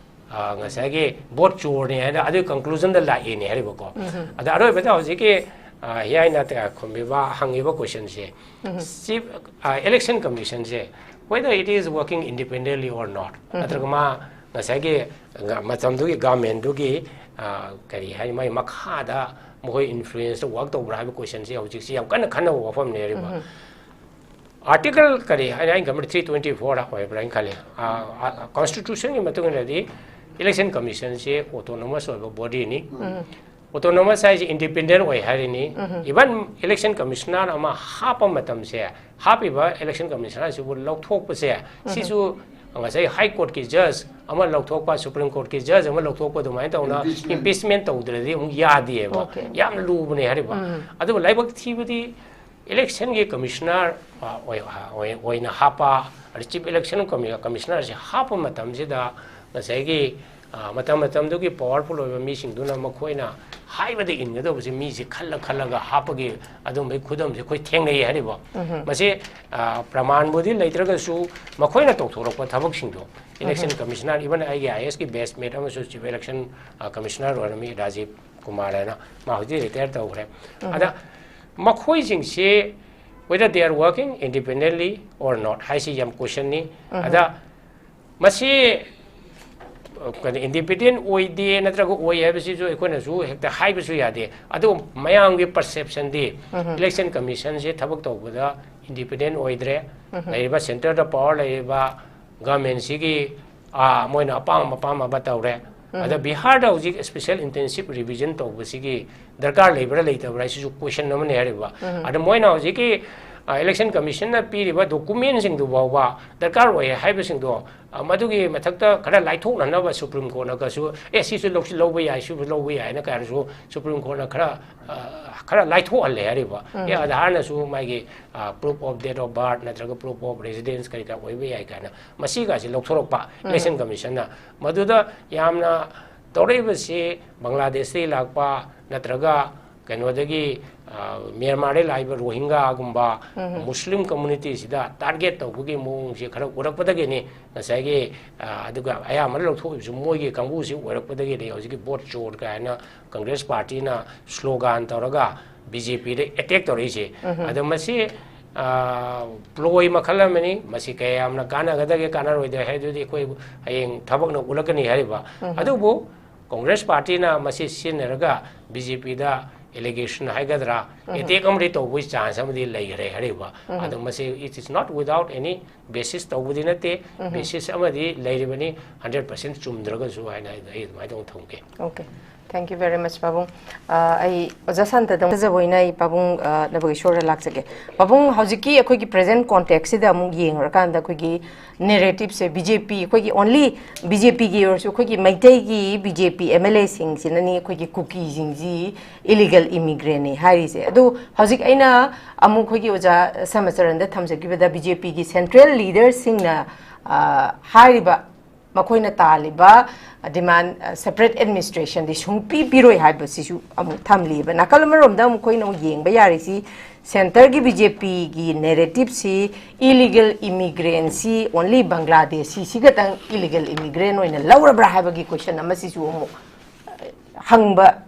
ꯑ, ꯉꯁꯥꯏꯒꯤ ꯚꯣꯠ ꯆꯣꯔꯅꯤ ꯍꯥꯏꯅ ꯑꯗꯨꯒꯤ ꯀꯟꯀ꯭ꯂꯨꯖꯟꯗ ꯂꯥꯛꯏꯅꯦ ꯍꯥꯏꯔꯤꯕꯀꯣ꯫ ꯑꯗ ꯑꯔꯣꯏꯕꯗ ꯍꯧꯖꯤꯛꯀꯤ, ꯑ, ꯍꯤꯌꯥꯏꯅ ꯈꯨꯝꯃꯤꯕ, ꯍꯪꯉꯤꯕ ꯀꯣꯏꯁꯟꯁꯦ, ꯁꯤ, ꯑ, election ꯀꯃꯤꯁꯟꯁꯦ, whether it is working independently or not, ꯅꯠꯇ꯭ꯔꯒ ꯃꯥ ꯉꯁꯥꯏꯒꯤ ꯃꯇꯝꯗꯨꯒꯤ ꯒꯚꯔꯟꯃꯦꯟꯗꯨꯒꯤ, ꯑ, ꯀꯔꯤ ꯍꯥꯏꯅꯤ, ꯃꯥꯒꯤ ꯃꯈꯥꯗ ꯃꯈꯣꯏ ꯏꯟꯐ꯭ꯂꯨꯌꯦꯟꯁꯇ ꯋꯥꯛ ꯇꯧꯕ꯭ꯔꯥ ꯍꯥꯏꯕ ꯀꯣꯏꯁꯟꯁꯦ ꯍꯧꯖꯤꯛꯁꯤ ꯌꯥꯝ ꯀꯟꯅ ꯈꯟꯅꯕ ꯋꯥꯐꯝꯅꯦ ꯍꯥꯏꯔꯤꯕ꯫ ꯑꯥꯔꯇꯤꯀꯜ ꯀꯔꯤ ꯍꯥꯏꯅ, ꯑꯩꯅ ꯈꯟꯕꯗ three twenty four ꯑꯣꯏꯕ꯭ꯔꯥ ꯍꯥꯏꯅ ꯈꯜꯂꯤ꯫ ꯑ, ꯑ, ꯀꯣꯟꯁꯇꯤꯇ꯭ꯌꯨꯁꯟꯒꯤ ꯃꯇꯨꯡ ꯏꯟꯅꯗꯤ ꯏꯂꯦꯛꯁꯟ ꯀꯃꯤꯁꯟꯁꯤ ꯑꯣꯇꯣꯅꯣꯃꯁ ꯑꯣꯏꯕ ꯕꯣꯗꯤꯅꯤ꯫ ꯑꯣꯇꯣꯅꯣꯃꯁ ꯍꯥꯏꯁꯦ ꯏꯟꯗꯤꯄꯦꯟꯗꯦꯟ ꯑꯣꯏ ꯍꯥꯏꯔꯤꯅꯤ꯫ ꯏꯚꯟ ꯏꯂꯦꯛꯁꯟ ꯀꯃꯤꯁꯅꯔ ꯑꯃ ꯍꯥꯞꯄ ꯃꯇꯝꯁꯦ, ꯍꯥꯞꯄꯤꯕ ꯏꯂꯦꯛꯁꯟ ꯀꯃꯤꯁꯅꯔꯁꯤꯕꯨ ꯂꯧꯊꯣꯛꯄꯁꯦ, ꯁꯤꯁꯨ ꯉꯁꯥꯏ ꯍꯥꯏ ꯀꯣꯔꯠꯀꯤ ꯖꯖ ꯑꯃ ꯂꯧꯊꯣꯛꯄ, ꯁꯨꯄ꯭ꯔꯤꯝ ꯀꯣꯔꯠꯀꯤ ꯖꯖ ꯑꯃ ꯂꯧꯊꯣꯛꯄ ꯑꯗꯨꯃꯥꯏꯅ ꯇꯧꯅ Impeachment. ꯏꯝꯄꯤꯆꯃꯦꯟ ꯇꯧꯗ꯭ꯔꯗꯤ ꯑꯃꯨꯛ ꯌꯥꯗꯦꯕ꯫ Okay. ꯌꯥꯝꯅ ꯂꯨꯕꯅꯦ ꯍꯥꯏꯔꯤꯕ꯫ ꯎꯝ. ꯑꯗꯨꯕꯨ ꯂꯥꯏꯕꯛ ꯊꯤꯕꯗꯤ ꯏꯂꯦꯛꯁꯟꯒꯤ ꯀꯃꯤꯁꯅꯔ ꯑꯣꯏꯅ ꯍꯥꯞꯄ, ꯑꯗꯩ ꯆꯤꯐ ꯏꯂꯦꯛꯁꯟ ꯀꯃꯤꯁꯅꯔꯁꯦ ꯍꯥꯞꯄ ꯃꯇꯝꯁꯤꯗ ꯉꯁꯥꯏꯒꯤ ꯑ, ꯃꯇꯝ ꯃꯇꯝꯗꯨꯒꯤ ꯄꯋꯥꯔꯐꯨꯜ ꯑꯣꯏꯕ ꯃꯤꯁꯤꯡꯗꯨꯅ ꯃꯈꯣꯏꯅ ꯍꯥꯏꯕꯗ ꯏꯟꯒꯗꯧꯕꯁꯦ ꯃꯤꯁꯦ ꯈꯜꯂ ꯈꯜꯂꯒ ꯍꯥꯞꯄꯒꯤ ꯑꯗꯨꯝꯕꯒꯤ ꯈꯨꯗꯝꯁꯦ ꯑꯩꯈꯣꯏ ꯊꯦꯡꯅꯩ ꯍꯥꯏꯔꯤꯕ꯫ ꯃꯁꯤ ꯑ, ꯄ꯭ꯔꯃꯥꯟꯕꯨꯗꯤ ꯂꯩꯇ꯭ꯔꯒꯁꯨ ꯃꯈꯣꯏꯅ ꯇꯧꯊꯣꯔꯛꯄ ꯊꯕꯛꯁꯤꯡꯗꯣ, ꯏꯂꯦꯛꯁꯟ ꯀꯃꯤꯁꯅꯔ, ꯏꯚꯟ ꯑꯩꯒꯤ ꯑꯥꯏ ꯑꯦꯁꯀꯤ ꯕꯦꯁꯃꯦꯠ ꯑꯃꯁꯨ ꯆꯤꯐ ꯏꯂꯦꯛꯁꯟ ꯀꯃꯤꯁꯅꯔ ꯑꯣꯏꯔꯝꯃꯤ, ꯔꯥꯖꯤꯕ ꯀꯨꯃꯥꯔ ꯍꯥꯏꯅ, ꯃꯥ ꯍꯧꯖꯤꯛ ꯔꯤꯇꯥꯌꯔ ꯇꯧꯈ꯭ꯔꯦ꯫ ꯑꯗ ꯃꯈꯣꯏꯁꯤꯡꯁꯤ whether they are working independently or not ꯍꯥꯏꯁꯤ ꯌꯥꯝ ꯀꯣꯏꯁꯟꯅꯤ꯫ ꯑꯗ ꯃꯁꯤ ꯑ, ꯀꯩꯅꯣ, ꯏꯟꯗꯤꯄꯦꯟꯗꯦꯟ ꯑꯣꯏꯗꯦ ꯅꯠꯇ꯭ꯔꯒ ꯑꯣꯏ ꯍꯥꯏꯕꯁꯤꯁꯨ ꯑꯩꯈꯣꯏꯅꯁꯨ ꯍꯦꯛꯇ ꯍꯥꯏꯕꯁꯨ ꯌꯥꯗꯦ꯫ ꯑꯗꯨ ꯃꯌꯥꯝꯒꯤ ꯄꯔꯁꯦꯞꯁꯟꯗꯤ ꯏꯂꯦꯛꯁꯟ ꯀꯃꯤꯁꯟꯁꯦ ꯊꯕꯛ ꯇꯧꯕꯗ ꯏꯟꯗꯤꯄꯦꯟꯗꯦꯟ ꯑꯣꯏꯗ꯭ꯔꯦ, ꯂꯩꯔꯤꯕ ꯁꯦꯟꯇꯔꯗ ꯄꯋꯥꯔ ꯂꯩꯔꯤꯕ ꯒꯃꯦꯟꯁꯤꯒꯤ, ꯑ, ꯃꯣꯏꯅ ꯑꯄꯥꯝ ꯑꯄꯥꯝꯕ ꯇꯧꯔꯦ꯫ ꯑꯗ ꯕꯤꯍꯥꯔꯗ ꯍꯧꯖꯤꯛ ꯁ꯭ꯄꯦꯁꯦꯜ ꯏꯟꯇꯦꯟꯁꯤꯞ ꯔꯤꯚꯤꯖꯟ ꯇꯧꯕꯁꯤꯒꯤ ꯗꯔꯀꯥꯔ ꯂꯩꯕ꯭ꯔꯥ ꯂꯩꯇꯕ꯭ꯔꯥ ꯍꯥꯏꯁꯤꯁꯨ ꯀꯣꯏꯁꯟ ꯑꯃꯅꯤ ꯍꯥꯏꯔꯤꯕ꯫ ꯑꯗ ꯃꯣꯏꯅ ꯍꯧꯖꯤꯛꯀꯤ, ꯑ, ꯏꯂꯦꯛꯁꯟ ꯀꯃꯤꯁꯟꯅ ꯄꯤꯔꯤꯕ ꯗꯣꯀꯨꯃꯦꯟꯁꯤꯡꯗꯨ ꯐꯥꯎꯕ ꯗꯔꯀꯥꯔ ꯑꯣꯏ ꯍꯥꯏꯕꯁꯤꯡꯗꯣ, ꯑ, ꯃꯗꯨꯒꯤ ꯃꯊꯛꯇ ꯈꯔ ꯂꯥꯏꯊꯣꯛꯅꯅꯕ ꯁꯨꯄ꯭ꯔꯤꯝ ꯀꯣꯔꯠꯅꯒꯁꯨ, "ꯑꯦ, ꯁꯤꯁꯨ ꯂꯧꯁꯤ-, ꯂꯧꯕ ꯌꯥꯏ, ꯁꯤꯁꯨ ꯂꯧꯕ ꯌꯥꯏ" ꯍꯥꯏꯅ ꯀꯥꯏꯅꯁꯨ ꯁꯨꯄ꯭ꯔꯤꯝ ꯀꯣꯔꯠꯅ ꯈꯔ, ꯑ, ꯈꯔ ꯂꯥꯏꯊꯣꯛꯍꯜꯂꯦ ꯍꯥꯏꯔꯤꯕ꯫ ꯑꯦ, ꯑꯙꯥꯔꯅꯁꯨ ꯃꯥꯒꯤ, ꯑ, proof of date of birth ꯅꯠꯇ꯭ꯔꯒ proof of residence ꯀꯔꯤ ꯀꯔꯥ ꯑꯣꯏꯕ ꯌꯥꯏ ꯀꯥꯏꯅ ꯃꯁꯤꯒꯁꯤ ꯂꯧꯊꯣꯔꯛꯄ ꯏꯂꯦꯛꯁꯟ ꯀꯃꯤꯁꯟꯅ꯫ ꯃꯗꯨꯗ ꯌꯥꯝꯅ ꯇꯧꯔꯛꯏꯕꯁꯤ ꯕꯪꯒ꯭ꯂꯥꯗꯦꯁꯇꯒꯤ ꯂꯥꯛꯄ ꯅꯠꯇ꯭ꯔꯒ ꯀꯩꯅꯣꯗꯒꯤ, ꯑ, ꯃ꯭ꯌꯥꯟꯃꯥꯔꯗꯒꯤ ꯂꯥꯛꯏꯕ ꯔꯣꯍꯤꯡꯒꯥꯒꯨꯝꯕ ꯃꯨꯁꯂꯤꯝ ꯀꯝꯃꯨꯅꯤꯇꯤꯁꯤꯗ ꯇꯥꯔꯒꯦꯠ ꯇꯧꯕꯒꯤ ꯃꯑꯣꯡꯁꯦ ꯈꯔ ꯎꯔꯛꯄꯗꯒꯤꯅꯤ ꯉꯁꯥꯏꯒꯤ, ꯑ, ꯑꯗꯨꯒ ꯑꯌꯥꯝꯕꯅ ꯂꯧꯊꯣꯛꯏꯕꯁꯨ ꯃꯣꯏꯒꯤ ꯀꯥꯡꯕꯨꯁꯤ ꯑꯣꯏꯔꯛꯄꯗꯒꯤꯅꯤ ꯍꯧꯖꯤꯛꯀꯤ ꯚꯣꯠ ꯆꯣꯔ ꯀꯥꯏꯅ ꯀꯪꯒ꯭ꯔꯦꯁ ꯄꯥꯔꯇꯤꯅ ꯁ꯭ꯂꯣꯒꯥꯟ ꯇꯧꯔꯒ ꯕꯤ ꯖꯦ ꯄꯤꯗ ꯑꯦꯇꯦꯛ ꯇꯧꯔꯛꯏꯁꯦ꯫ ꯑꯗꯣ ꯃꯁꯤ, ꯑ, ꯄ꯭ꯂꯣꯏ ꯃꯈꯜ ꯑꯃꯅꯤ꯫ ꯃꯁꯤ ꯀꯌꯥ ꯌꯥꯝꯅ ꯀꯥꯟꯅꯒꯗꯒꯦ ꯀꯥꯟꯅꯔꯣꯏꯗꯒꯦ ꯍꯥꯏꯗꯨꯗꯤ ꯑꯩꯈꯣꯏ ꯍꯌꯦꯡ ꯊꯕꯛꯅ ꯎꯠꯂꯛꯀꯅꯤ ꯍꯥꯏꯔꯤꯕ꯫ ꯑꯗꯨꯕꯨ ꯀꯪꯒ꯭ꯔꯦꯁ ꯄꯥꯔꯇꯤꯅ ꯃꯁꯤ ꯁꯤꯖꯤꯟꯅꯔꯒ ꯕꯤ ꯖꯦ ꯄꯤꯗ ꯑꯦꯂꯤꯒꯦꯁꯟ ꯍꯥꯏꯒꯗ꯭ꯔꯥ, ꯑꯦꯇꯦꯛ ꯑꯃꯗꯤ ꯇꯧꯕꯒꯤ ꯆꯥꯟꯁ ꯑꯃꯗꯤ ꯂꯩꯈ꯭ꯔꯦ ꯍꯥꯏꯔꯤꯕ꯫ ꯑꯗꯣ ꯃꯁꯤ it is not without any basis ꯇꯧꯕꯗꯤ ꯅꯠꯇꯦ, ꯕꯦꯁꯤꯁ ꯑꯃꯗꯤ ꯂꯩꯔꯤꯕꯅꯤ, ꯍꯟꯗ꯭ꯔꯦꯠ ꯄꯥꯔꯁꯦꯟ ꯆꯨꯝꯗ꯭ꯔꯒꯁꯨ ꯍꯥꯏꯅ ꯑꯩ ꯑꯗꯨꯃꯥꯏꯅ ꯇꯧꯅ ꯊꯝꯒꯦ꯫ Okay. Thank you very much, ꯄꯥꯕꯨꯡ꯫ ꯑ, ꯑꯩ ꯑꯣꯖꯥ ꯁꯥꯟꯇꯗ ꯊꯥꯖꯕ ꯑꯣꯏꯅ ꯑꯩ ꯄꯥꯕꯨꯡ, ꯑ, ꯅꯕꯒꯦꯁꯣꯔꯗ ꯂꯥꯛꯆꯒꯦ꯫ ꯄꯥꯕꯨꯡ, ꯍꯧꯖꯤꯛꯀꯤ ꯑꯩꯈꯣꯏꯒꯤ present context ꯁꯤꯗ ꯑꯃꯨꯛ ꯌꯦꯡꯉꯨꯔꯀꯥꯟꯗ ꯑꯩꯈꯣꯏꯒꯤ narrative ꯁꯦ ꯕꯤ ꯖꯦ ꯄꯤ, ꯑꯩꯈꯣꯏꯒꯤ only ꯕꯤ ꯖꯦ ꯄꯤꯒꯤ ꯑꯣꯏꯔꯁꯨ ꯑꯩꯈꯣꯏꯒꯤ ꯃꯩꯇꯩꯒꯤ B J P M L ꯑꯦꯁꯤꯡꯁꯤꯅꯅꯤ ꯑꯩꯈꯣꯏꯒꯤ ꯀꯨꯀꯤꯁꯤꯡꯁꯤ illegal immigrant ꯅꯤ ꯍꯥꯏꯔꯤꯁꯦ꯫ ꯑꯗꯨ ꯍꯧꯖꯤꯛ ꯑꯩꯅ ꯑꯃꯨꯛ ꯑꯩꯈꯣꯏꯒꯤ ꯑꯣꯖꯥ ꯁꯃꯆꯔꯟꯗ ꯊꯝꯖꯈꯤꯕꯗ ꯕꯤ ꯖꯦ ꯄꯤꯒꯤ central leader ꯁꯤꯡꯅ, ꯑ, ꯍꯥꯏꯔꯤꯕ ꯃꯈꯣꯏꯅ ꯇꯥꯜꯂꯤꯕ demand, ꯑ, separate administration ꯗꯤ ꯁꯨꯡꯄꯤ ꯄꯤꯔꯣꯏ ꯍꯥꯏꯕꯁꯤꯁꯨ ꯑꯃꯨꯛ ꯊꯝꯂꯤꯕ꯫ ꯅꯥꯀꯜ ꯑꯃꯔꯣꯝꯗ ꯑꯃꯨꯛ ꯑꯩꯈꯣꯏꯅ ꯑꯃꯨꯛ ꯌꯦꯡꯕ ꯌꯥꯔꯤꯁꯤ, centre ꯒꯤ ꯕꯤ ꯖꯦ ꯄꯤꯒꯤ narrative ꯁꯤ illegal immigrant ꯁꯤ only ꯕꯪꯒ꯭ꯂꯥꯗꯦꯁꯤ ꯁꯤ ꯈꯛꯇꯪ illegal immigrant ꯑꯣꯏꯅ ꯂꯧꯔꯕ꯭ꯔꯥ ꯍꯥꯏꯕꯒꯤ question ꯑꯃꯁꯤꯁꯨ ꯑꯃꯨꯛ, ꯑ, ꯍꯪꯕ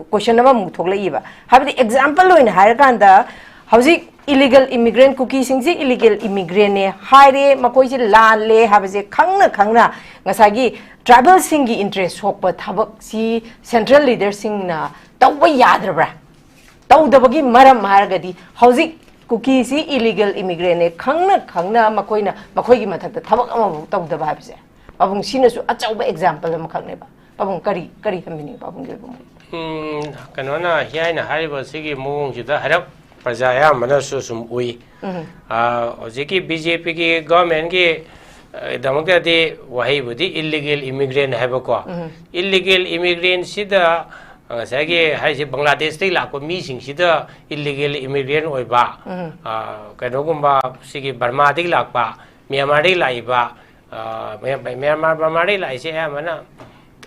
question ꯑꯃꯃꯨꯛ ꯊꯣꯛꯂꯛꯏꯕ꯫ ꯍꯥꯏꯕꯗꯤ example ꯑꯣꯏꯅ ꯍꯥꯏꯔꯀꯥꯟꯗ, ꯍꯧꯖꯤꯛ illegal immigrant, ꯀꯨꯀꯤꯁꯤꯡꯁꯤ illegal immigrant ꯅꯦ ꯍꯥꯏꯔꯦ, ꯃꯈꯣꯏꯁꯦ ꯂꯥꯜꯂꯦ ꯍꯥꯏꯕꯁꯦ ꯈꯪꯅ ꯈꯪꯅ ꯉꯁꯥꯏꯒꯤ tribal ꯁꯤꯡꯒꯤ interest ꯁꯣꯛꯄ ꯊꯕꯛꯁꯤ central leader ꯁꯤꯡꯅ ꯇꯧꯕ ꯌꯥꯗ꯭ꯔꯕ꯭ꯔꯥ? ꯇꯧꯗꯕꯒꯤ ꯃꯔꯝ ꯍꯥꯏꯔꯒꯗꯤ ꯍꯧꯖꯤꯛ ꯀꯨꯀꯤꯁꯤ illegal immigrant ꯅꯦ ꯈꯪꯅ ꯈꯪꯅ ꯃꯈꯣꯏꯅ ꯃꯈꯣꯏꯒꯤ ꯃꯊꯛꯇ ꯊꯕꯛ ꯑꯃꯐꯥꯎ ꯇꯧꯗꯕ ꯍꯥꯏꯕꯁꯦ, ꯄꯥꯕꯨꯡ, ꯁꯤꯅꯁꯨ ꯑꯆꯧꯕ example ꯑꯃꯈꯛꯅꯦꯕ꯫ ꯄꯥꯕꯨꯡ, ꯀꯔꯤ, ꯀꯔꯤ ꯊꯝꯕꯤꯅꯤꯡꯉꯤ ꯄꯥꯕꯨꯡꯒꯤ ꯑꯣꯏꯕ ꯃꯣꯠ? ꯎꯝ, ꯀꯩꯅꯣꯅ, ꯍꯤꯌꯥꯏꯅ ꯍꯥꯏꯔꯤꯕꯁꯤꯒꯤ ꯃꯑꯣꯡꯁꯤꯗ ꯍꯥꯏꯔꯞ ꯄ꯭ꯔꯖꯥ ꯑꯌꯥꯝꯕꯅꯁꯨ ꯁꯨꯝ ꯎꯏ꯫ ꯎꯝ꯫ ꯑꯥ, ꯍꯧꯖꯤꯛꯀꯤ ꯕꯤ ꯖꯦ ꯄꯤꯒꯤ government ꯀꯤ, ꯑ, ꯗꯃꯛꯇꯗꯤ ꯋꯥꯍꯩꯕꯨꯗꯤ illegal immigrant ꯍꯥꯏꯕꯀꯣ꯫ ꯎꯝ꯫ Illegal immigrant ꯁꯤꯗ ꯉꯁꯥꯏꯒꯤ ꯍꯥꯏꯁꯦ ꯕꯪꯒ꯭ꯂꯥꯗꯦꯁꯇꯒꯤ ꯂꯥꯛꯄ ꯃꯤꯁꯤꯡꯁꯤꯗ illegal immigrant ꯑꯣꯏꯕ, ꯎꯝ꯫ ꯑꯥ, ꯀꯩꯅꯣꯒꯨꯝꯕ ꯁꯤꯒꯤ ꯕꯔꯃꯥꯗꯒꯤ ꯂꯥꯛꯄ, ꯃ꯭ꯌꯥꯟꯃꯥꯔꯗꯒꯤ ꯂꯥꯛꯏꯕ, ꯑꯥ, ꯃ꯭ꯌꯥ-, ꯃ꯭ꯌꯥꯟꯃꯥꯔ, ꯕꯔꯃꯥꯗꯒꯤ ꯂꯥꯛꯏꯁꯦ ꯑꯌꯥꯝꯕꯅ,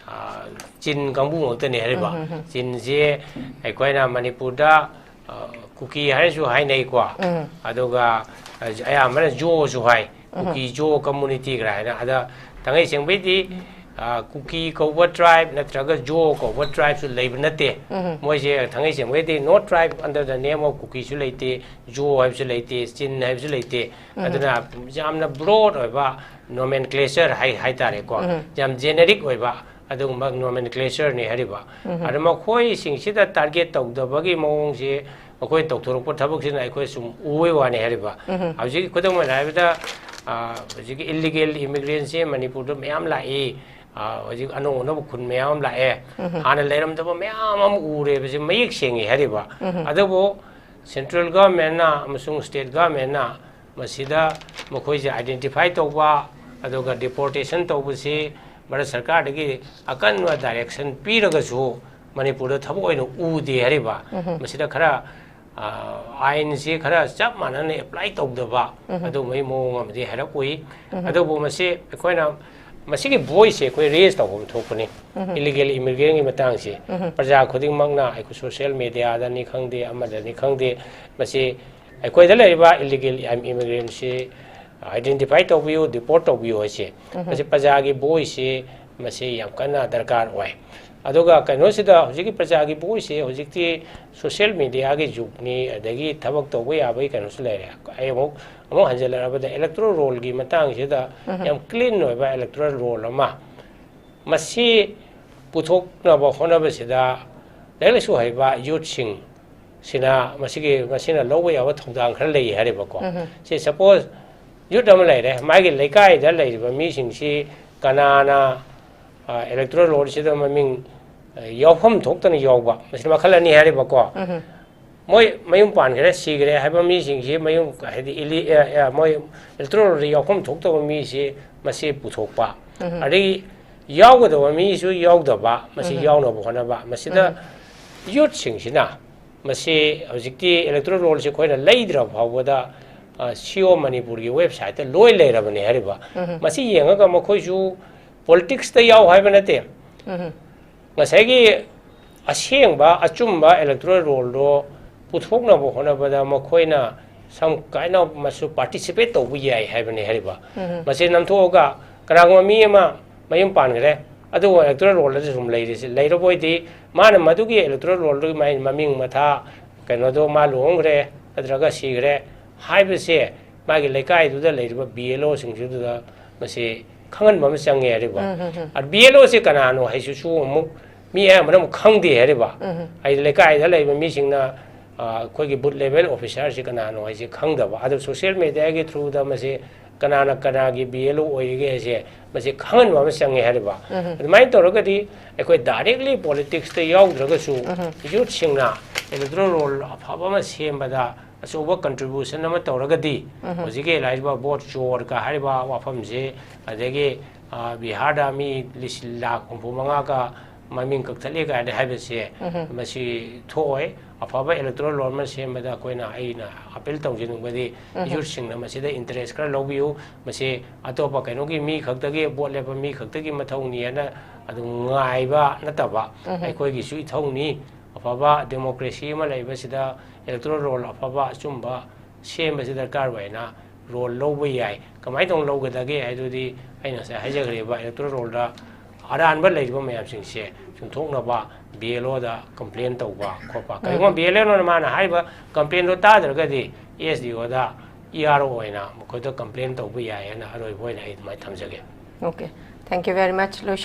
ꯑꯥ, ꯆꯤꯟ ꯀꯥꯡꯕꯨ ꯉꯥꯛꯇꯅꯦ ꯍꯥꯏꯔꯤꯕ꯫ ꯎꯝ, ꯎꯝ, ꯎꯝ꯫ ꯆꯤꯟꯁꯦ ꯑꯩꯈꯣꯏꯅ ꯃꯅꯤꯄꯨꯔꯗ, ꯑꯥ, ꯀꯨꯀꯤ ꯍꯥꯏꯅꯁꯨ ꯍꯥꯏꯅꯩꯀꯣ꯫ ꯎꯝ꯫ ꯑꯗꯨꯒ, ꯑꯥ, ꯑꯌꯥꯝꯕꯅ ꯖꯣꯁꯨ ꯍꯥꯏ꯫ ꯎꯝ꯫ ꯀꯨꯀꯤ ꯖꯣ community ꯀꯥꯏꯅ꯫ ꯑꯗ ꯊꯥꯡꯉꯩ ꯁꯦꯡꯕꯩꯗꯤ, ꯑꯥ, ꯀꯨꯀꯤ ꯀꯧꯕ tribe ꯅꯠꯇ꯭ꯔꯒ ꯖꯣ ꯀꯧꯕ tribe ꯁꯨ ꯂꯩꯕ ꯅꯠꯇꯦ꯫ ꯎꯝ꯫ ꯃꯣꯏꯁꯦ ꯊꯥꯡꯉꯩ ꯁꯦꯡꯕꯩꯗꯤ no tribe under the name of ꯀꯨꯀꯤꯁꯨ ꯂꯩꯇꯦ, ꯖꯣ ꯍꯥꯏꯕꯁꯨ ꯂꯩꯇꯦ, ꯆꯤꯟ ꯍꯥꯏꯕꯁꯨ ꯂꯩꯇꯦ꯫ ꯎꯝ꯫ ꯑꯗꯨꯅ ꯌꯥꯝꯅ broad ꯑꯣꯏꯕ nomenclature ꯍꯥꯏ-, ꯍꯥꯏꯇꯥꯔꯦꯀꯣ꯫ ꯎꯝ꯫ ꯌꯥꯝ generic ꯑꯣꯏꯕ ꯑꯗꯨꯒꯨꯝꯕ nomenclature ꯅꯤ ꯍꯥꯏꯔꯤꯕ꯫ ꯎꯝ꯫ ꯑꯗꯨ ꯃꯈꯣꯏꯁꯤꯡꯁꯤꯗ target ꯇꯧꯗꯕꯒꯤ ꯃꯑꯣꯡꯁꯤ, ꯃꯈꯣꯏ ꯇꯧꯊꯣꯔꯛꯄ ꯊꯕꯛꯁꯤꯅ ꯑꯩꯈꯣꯏ ꯁꯨꯝ ꯎꯕꯩ ꯋꯥꯅꯤ ꯍꯥꯏꯔꯤꯕ꯫ ꯎꯝ꯫ ꯍꯧꯖꯤꯛ ꯈꯨꯗꯝ ꯑꯣꯏꯅ ꯍꯥꯏꯔꯕꯗ, ꯑ, ꯍꯧꯖꯤꯛꯀꯤ illegal immigrant ꯁꯦ ꯃꯅꯤꯄꯨꯔꯗ ꯃꯌꯥꯝ ꯂꯥꯛꯏ꯫ ꯑ, ꯍꯧꯖꯤꯛ ꯑꯅꯧ ꯑꯅꯧꯕ ꯈꯨꯟ ꯃꯌꯥꯝ ꯑꯃ ꯂꯥꯛꯑꯦ, ꯍꯥꯟꯅ ꯂꯩꯔꯝꯗꯕ ꯃꯌꯥꯝ ꯑꯃ ꯎꯔꯦꯕꯁꯦ ꯃꯌꯦꯛ ꯁꯦꯡꯉꯦ ꯍꯥꯏꯔꯤꯕ꯫ ꯑꯗꯨꯕꯨ central governmentꯅ ꯑꯃꯁꯨꯡ state governmentꯅ ꯃꯁꯤꯗ ꯃꯈꯣꯏꯁꯦ identify ꯇꯧꯕ, ꯑꯗꯨꯒ deportation ꯇꯧꯕꯁꯤ ꯚꯥꯔꯠ ꯁꯔꯀꯥꯔꯗꯒꯤ ꯑꯀꯟꯕ direction ꯄꯤꯔꯒꯁꯨ ꯃꯅꯤꯄꯨꯔꯗ ꯊꯕꯛ ꯑꯣꯏꯅ ꯎꯗꯦ ꯍꯥꯏꯔꯤꯕ꯫ ꯃꯁꯤꯗ ꯈꯔ, ꯑ, ꯑꯥꯏꯟꯁꯤ ꯈꯔ ꯆꯞ ꯃꯥꯟꯅꯅ apply ꯇꯧꯗꯕ ꯑꯗꯨꯒꯨꯝꯕꯒꯤ ꯃꯑꯣꯡ ꯑꯃꯗꯤ ꯍꯥꯏꯔꯞ ꯎꯏ꯫ ꯑꯗꯨꯕꯨ ꯃꯁꯤ ꯑꯩꯈꯣꯏꯅ, ꯃꯁꯤꯒꯤ voiceꯁꯦ ꯑꯩꯈꯣꯏ raise ꯇꯧꯐꯝ ꯊꯣꯛꯄꯅꯤ꯫ Illegal immigrantꯀꯤ ꯃꯇꯥꯡꯁꯤ ꯄ꯭ꯔꯖꯥ ꯈꯨꯗꯤꯡꯃꯛꯅ ꯑꯩꯈꯣꯏ social mediaꯗꯅꯤ ꯈꯪꯗꯦ, ꯑꯃꯗꯅꯤ ꯈꯪꯗꯦ, ꯃꯁꯤ ꯑꯩꯈꯣꯏꯗ ꯂꯩꯔꯤꯕ illegal immigrantꯁꯤ identify ꯇꯧꯕꯤꯌꯨ, deport ꯇꯧꯕꯤꯌꯨ ꯍꯥꯏꯁꯦ꯫ ꯃꯁꯤ ꯄ꯭ꯔꯖꯥꯒꯤ voiceꯁꯤ ꯃꯁꯤ ꯌꯥꯝ ꯀꯟꯅ ꯗꯔꯀꯥꯔ ꯑꯣꯏ꯫ ꯑꯗꯨꯒ ꯀꯩꯅꯣꯁꯤꯗ ꯍꯧꯖꯤꯛꯀꯤ ꯄ꯭ꯔꯖꯥꯒꯤ voiceꯁꯤ ꯍꯧꯖꯤꯛꯇꯤ social mediaꯒꯤ ꯖꯨꯒꯅꯤ, ꯑꯗꯒꯤ ꯊꯕꯛ ꯇꯧꯕ ꯌꯥꯕꯒꯤ ꯀꯩꯅꯣꯁꯨ ꯂꯩꯔꯦ꯫ ꯑꯩ ꯑꯃꯨꯛ, ꯑꯃꯨꯛ ꯍꯟꯖꯤꯜꯂꯛꯂꯕꯗ electoral rollꯒꯤ ꯃꯇꯥꯡꯁꯤꯗ ꯌꯥꯝ clean ꯑꯣꯏꯕ electoral roll ꯑꯃ ꯃꯁꯤ ꯄꯨꯊꯣꯛꯅꯕ ꯍꯣꯠꯅꯕꯁꯤꯗ ꯂꯥꯏꯔꯤꯛ ꯂꯥꯏꯁꯨ ꯍꯩꯕ youthꯁꯤꯡ ꯁꯤꯅ ꯃꯁꯤꯒꯤ, ꯃꯁꯤꯅ ꯂꯧꯕ ꯌꯥꯕ ꯊꯧꯗꯥꯡ ꯈꯔ ꯂꯩ ꯍꯥꯏꯔꯤꯕꯀꯣ꯫ ꯁꯤ suppose youth ꯑꯃ ꯂꯩꯔꯦ, ꯃꯥꯒꯤ ꯂꯩꯀꯥꯏꯗ ꯂꯩꯔꯤꯕ ꯃꯤꯁꯤꯡꯁꯤ ꯀꯅꯥꯅ, ꯑ, electoral rollꯁꯤꯗ ꯃꯃꯤꯡ, ꯑ, ꯌꯥꯎꯐꯝ ꯊꯣꯛꯇꯅ ꯌꯥꯎꯕ, ꯃꯁꯤ ꯃꯈꯜ ꯑꯅꯤ ꯍꯥꯏꯔꯤꯕꯀꯣ꯫ ꯃꯣꯏ ꯃꯌꯨꯝ ꯄꯥꯟꯈ꯭ꯔꯦ, ꯁꯤꯈ꯭ꯔꯦ ꯍꯥꯏꯕ ꯃꯤꯁꯤꯡꯁꯤ ꯃꯌꯨꯝ, ꯍꯥꯏꯗꯤ ꯏꯂꯤ-, ꯑ, ꯑ, ꯃꯣꯏ electoral rollꯗ ꯌꯥꯎꯐꯝ ꯊꯣꯛꯇꯕ ꯃꯤꯁꯤ ꯃꯁꯤ ꯄꯨꯊꯣꯛꯄ꯫ ꯑꯗꯒꯤ ꯌꯥꯎꯒꯗꯕ ꯃꯤꯁꯨ ꯌꯥꯎꯗꯕ, ꯃꯁꯤ ꯌꯥꯎꯅꯕ ꯍꯣꯠꯅꯕ꯫ ꯃꯁꯤꯗ youthꯁꯤꯡꯁꯤꯅ ꯃꯁꯤ ꯍꯧꯖꯤꯛꯇꯤ electoral rollꯁꯤ ꯑꯩꯈꯣꯏꯅ ꯂꯩꯗ꯭ꯔ ꯐꯥꯎꯕꯗ, ꯑ, C O Manipurꯒꯤ websiteꯇ ꯂꯣꯏ ꯂꯩꯔꯕꯅꯦ ꯍꯥꯏꯔꯤꯕ꯫ ꯃꯁꯤ ꯌꯦꯡꯉꯒ ꯃꯈꯣꯏꯁꯨ politicsꯇ ꯌꯥꯎ ꯍꯥꯏꯕ ꯅꯠꯇꯦ꯫ ꯉꯁꯥꯏꯒꯤ ꯑꯁꯦꯡꯕ, ꯑꯆꯨꯝꯕ electoral rollꯗꯣ ꯄꯨꯊꯣꯛꯅꯕ ꯍꯣꯠꯅꯕꯗ ꯃꯈꯣꯏꯅ some kind of ꯃꯁꯨ participate ꯇꯧꯕ ꯌꯥꯏ ꯍꯥꯏꯕꯅꯤ ꯍꯥꯏꯔꯤꯕ꯫ ꯃꯁꯤ ꯅꯝꯊꯣꯛꯑꯒ ꯀꯅꯥꯒꯨꯝꯕ ꯃꯤ ꯑꯃ ꯃꯌꯨꯝ ꯄꯥꯟꯈ꯭ꯔꯦ, ꯑꯗꯨꯕꯨ electoral rollꯗ ꯁꯨꯝ ꯂꯩꯔꯤꯁꯦ, ꯂꯩꯔꯕ ꯑꯣꯏꯗꯤ ꯃꯥꯅ ꯃꯗꯨꯒꯤ electoral rollꯗꯨꯒꯤ ꯃꯥꯒꯤ ꯃꯃꯤꯡ ꯃꯊꯥ, ꯀꯩꯅꯣꯗꯣ ꯃꯥ ꯂꯨꯍꯣꯡꯈ꯭ꯔꯦ ꯅꯠꯇ꯭ꯔꯒ ꯁꯤꯈ꯭ꯔꯦ ꯍꯥꯏꯕꯁꯦ ꯃꯥꯒꯤ ꯂꯩꯀꯥꯏꯗꯨꯗ ꯂꯩꯔꯤꯕ B L Oꯁꯤꯡꯁꯤꯗꯨꯗ ꯃꯁꯤ ꯈꯪꯍꯟꯕ ꯑꯃ ꯆꯪꯉꯦ ꯍꯥꯏꯔꯤꯕ꯫ ꯎꯝ, ꯎꯝ, ꯎꯝ꯫ ꯑ, B L Oꯁꯦ ꯀꯅꯥꯅꯣ ꯍꯥꯏꯁꯤꯁꯨ ꯑꯃꯨꯛ ꯃꯤ ꯑꯌꯥꯝꯕꯅ ꯑꯃꯨꯛ ꯈꯪꯗꯦ ꯍꯥꯏꯔꯤꯕ꯫ ꯎꯝ, ꯎꯝ꯫ ꯍꯥꯏꯗꯤ ꯂꯩꯀꯥꯏꯗ ꯂꯩꯕ ꯃꯤꯁꯤꯡꯅ, ꯑ, ꯑꯩꯈꯣꯏꯒꯤ booth level officerꯁꯤ ꯀꯅꯥꯅꯣ ꯍꯥꯏꯁꯦ ꯈꯪꯗꯕ꯫ ꯑꯗꯨ social mediaꯒꯤ throughꯗ ꯃꯁꯤ ꯀꯅꯥꯅ ꯀꯅꯥꯒꯤ ꯕꯤ ꯑꯦꯜ ꯑꯣ ꯑꯣꯏꯔꯤꯒꯦ ꯍꯥꯏꯁꯦ ꯃꯁꯤ ꯈꯪꯍꯟꯕ ꯑꯃ ꯆꯪꯉꯦ ꯍꯥꯏꯔꯤꯕ꯫ ꯑꯗꯨꯃꯥꯏꯅ ꯇꯧꯔꯒꯗꯤ ꯑꯩꯈꯣꯏ directly politics ꯇ ꯌꯥꯎꯗ꯭ꯔꯒꯁꯨ youth ꯁꯤꯡꯅ electoral roll ꯑꯐꯕ ꯑꯃ ꯁꯦꯝꯕꯗ ꯑꯆꯧꯕ contribution ꯑꯃ ꯇꯧꯔꯒꯗꯤ ꯍꯧꯖꯤꯛꯀꯤ ꯂꯥꯛꯏꯕ vote ꯆꯣꯔꯒ ꯍꯥꯏꯔꯤꯕ ꯋꯥꯐꯝꯁꯦ, ꯑꯗꯒꯤ, ꯑ, ꯕꯤꯍꯥꯔꯗ ꯃꯤ ꯂꯤꯁꯤꯡ ꯂꯥꯈ ꯍꯨꯝꯐꯨ ꯃꯉꯥꯒ ꯃꯃꯤꯡ ꯀꯛꯊꯠꯂꯦ ꯀꯥꯏꯅ ꯍꯥꯏꯕꯁꯦ ꯃꯁꯤ ꯊꯣꯛꯑꯣꯏ꯫ ꯑꯐꯕ electoral roll ꯑꯃ ꯁꯦꯝꯕꯗ ꯑꯩꯈꯣꯏꯅ, ꯑꯩꯅ appeal ꯇꯧꯖꯅꯤꯡꯕꯗꯤ youth ꯁꯤꯡꯅ ꯃꯁꯤꯗ interest ꯈꯔ ꯂꯧꯕꯤꯌꯨ꯫ ꯃꯁꯤ ꯑꯇꯣꯞꯄ ꯀꯩꯅꯣꯒꯤ ꯃꯤ ꯈꯛꯇꯒꯤ, vote ꯂꯦꯞꯄ ꯃꯤ ꯈꯛꯇꯒꯤ ꯃꯊꯧꯅꯤ ꯍꯥꯏꯅ ꯑꯗꯨꯝ ꯉꯥꯏꯕ ꯅꯠꯇꯕ ꯑꯩꯈꯣꯏꯒꯤꯁꯨ ꯏꯊꯧꯅꯤ꯫ ꯑꯐꯕ democracy ꯑꯃ ꯂꯩꯕꯁꯤꯗ electoral roll ꯑꯐꯕ ꯑꯆꯨꯝꯕ ꯁꯦꯝꯕꯁꯤ ꯗꯔꯀꯥꯔ ꯑꯣꯏꯅ role ꯂꯧꯕ ꯌꯥꯏ꯫ ꯀꯃꯥꯏꯅ ꯇꯧꯅ ꯂꯧꯒꯗꯒꯦ ꯍꯥꯏꯗꯨꯗꯤ ꯑꯩꯅ ꯉꯁꯥꯏ ꯍꯥꯏꯖꯈ꯭ꯔꯤꯕ electoral roll ꯗ ꯑꯔꯥꯟꯕ ꯂꯩꯔꯤꯕ ꯃꯌꯥꯝꯁꯤꯡꯁꯦ ꯆꯨꯝꯊꯣꯛꯅꯕ B L O ꯗ complain ꯇꯧꯕ ꯈꯣꯠꯄ꯫ ꯀꯔꯤꯒꯨꯝꯕ B L O ꯅ ꯃꯥꯅ ꯍꯥꯏꯔꯤꯕ complain ꯗꯣ ꯇꯥꯗ꯭ꯔꯒꯗꯤ S D O ꯗ E R O ꯑꯣꯏꯅ ꯃꯈꯣꯏꯗ complain ꯇꯧꯕ ꯌꯥꯏ ꯍꯥꯏꯅ ꯑꯔꯣꯏꯕ ꯑꯣꯏꯅ ꯑꯩ ꯑꯗꯨꯃꯥꯏꯅ ꯊꯝꯖꯒꯦ꯫ Okay, thank you very much, ꯂꯣꯏꯁꯤꯟ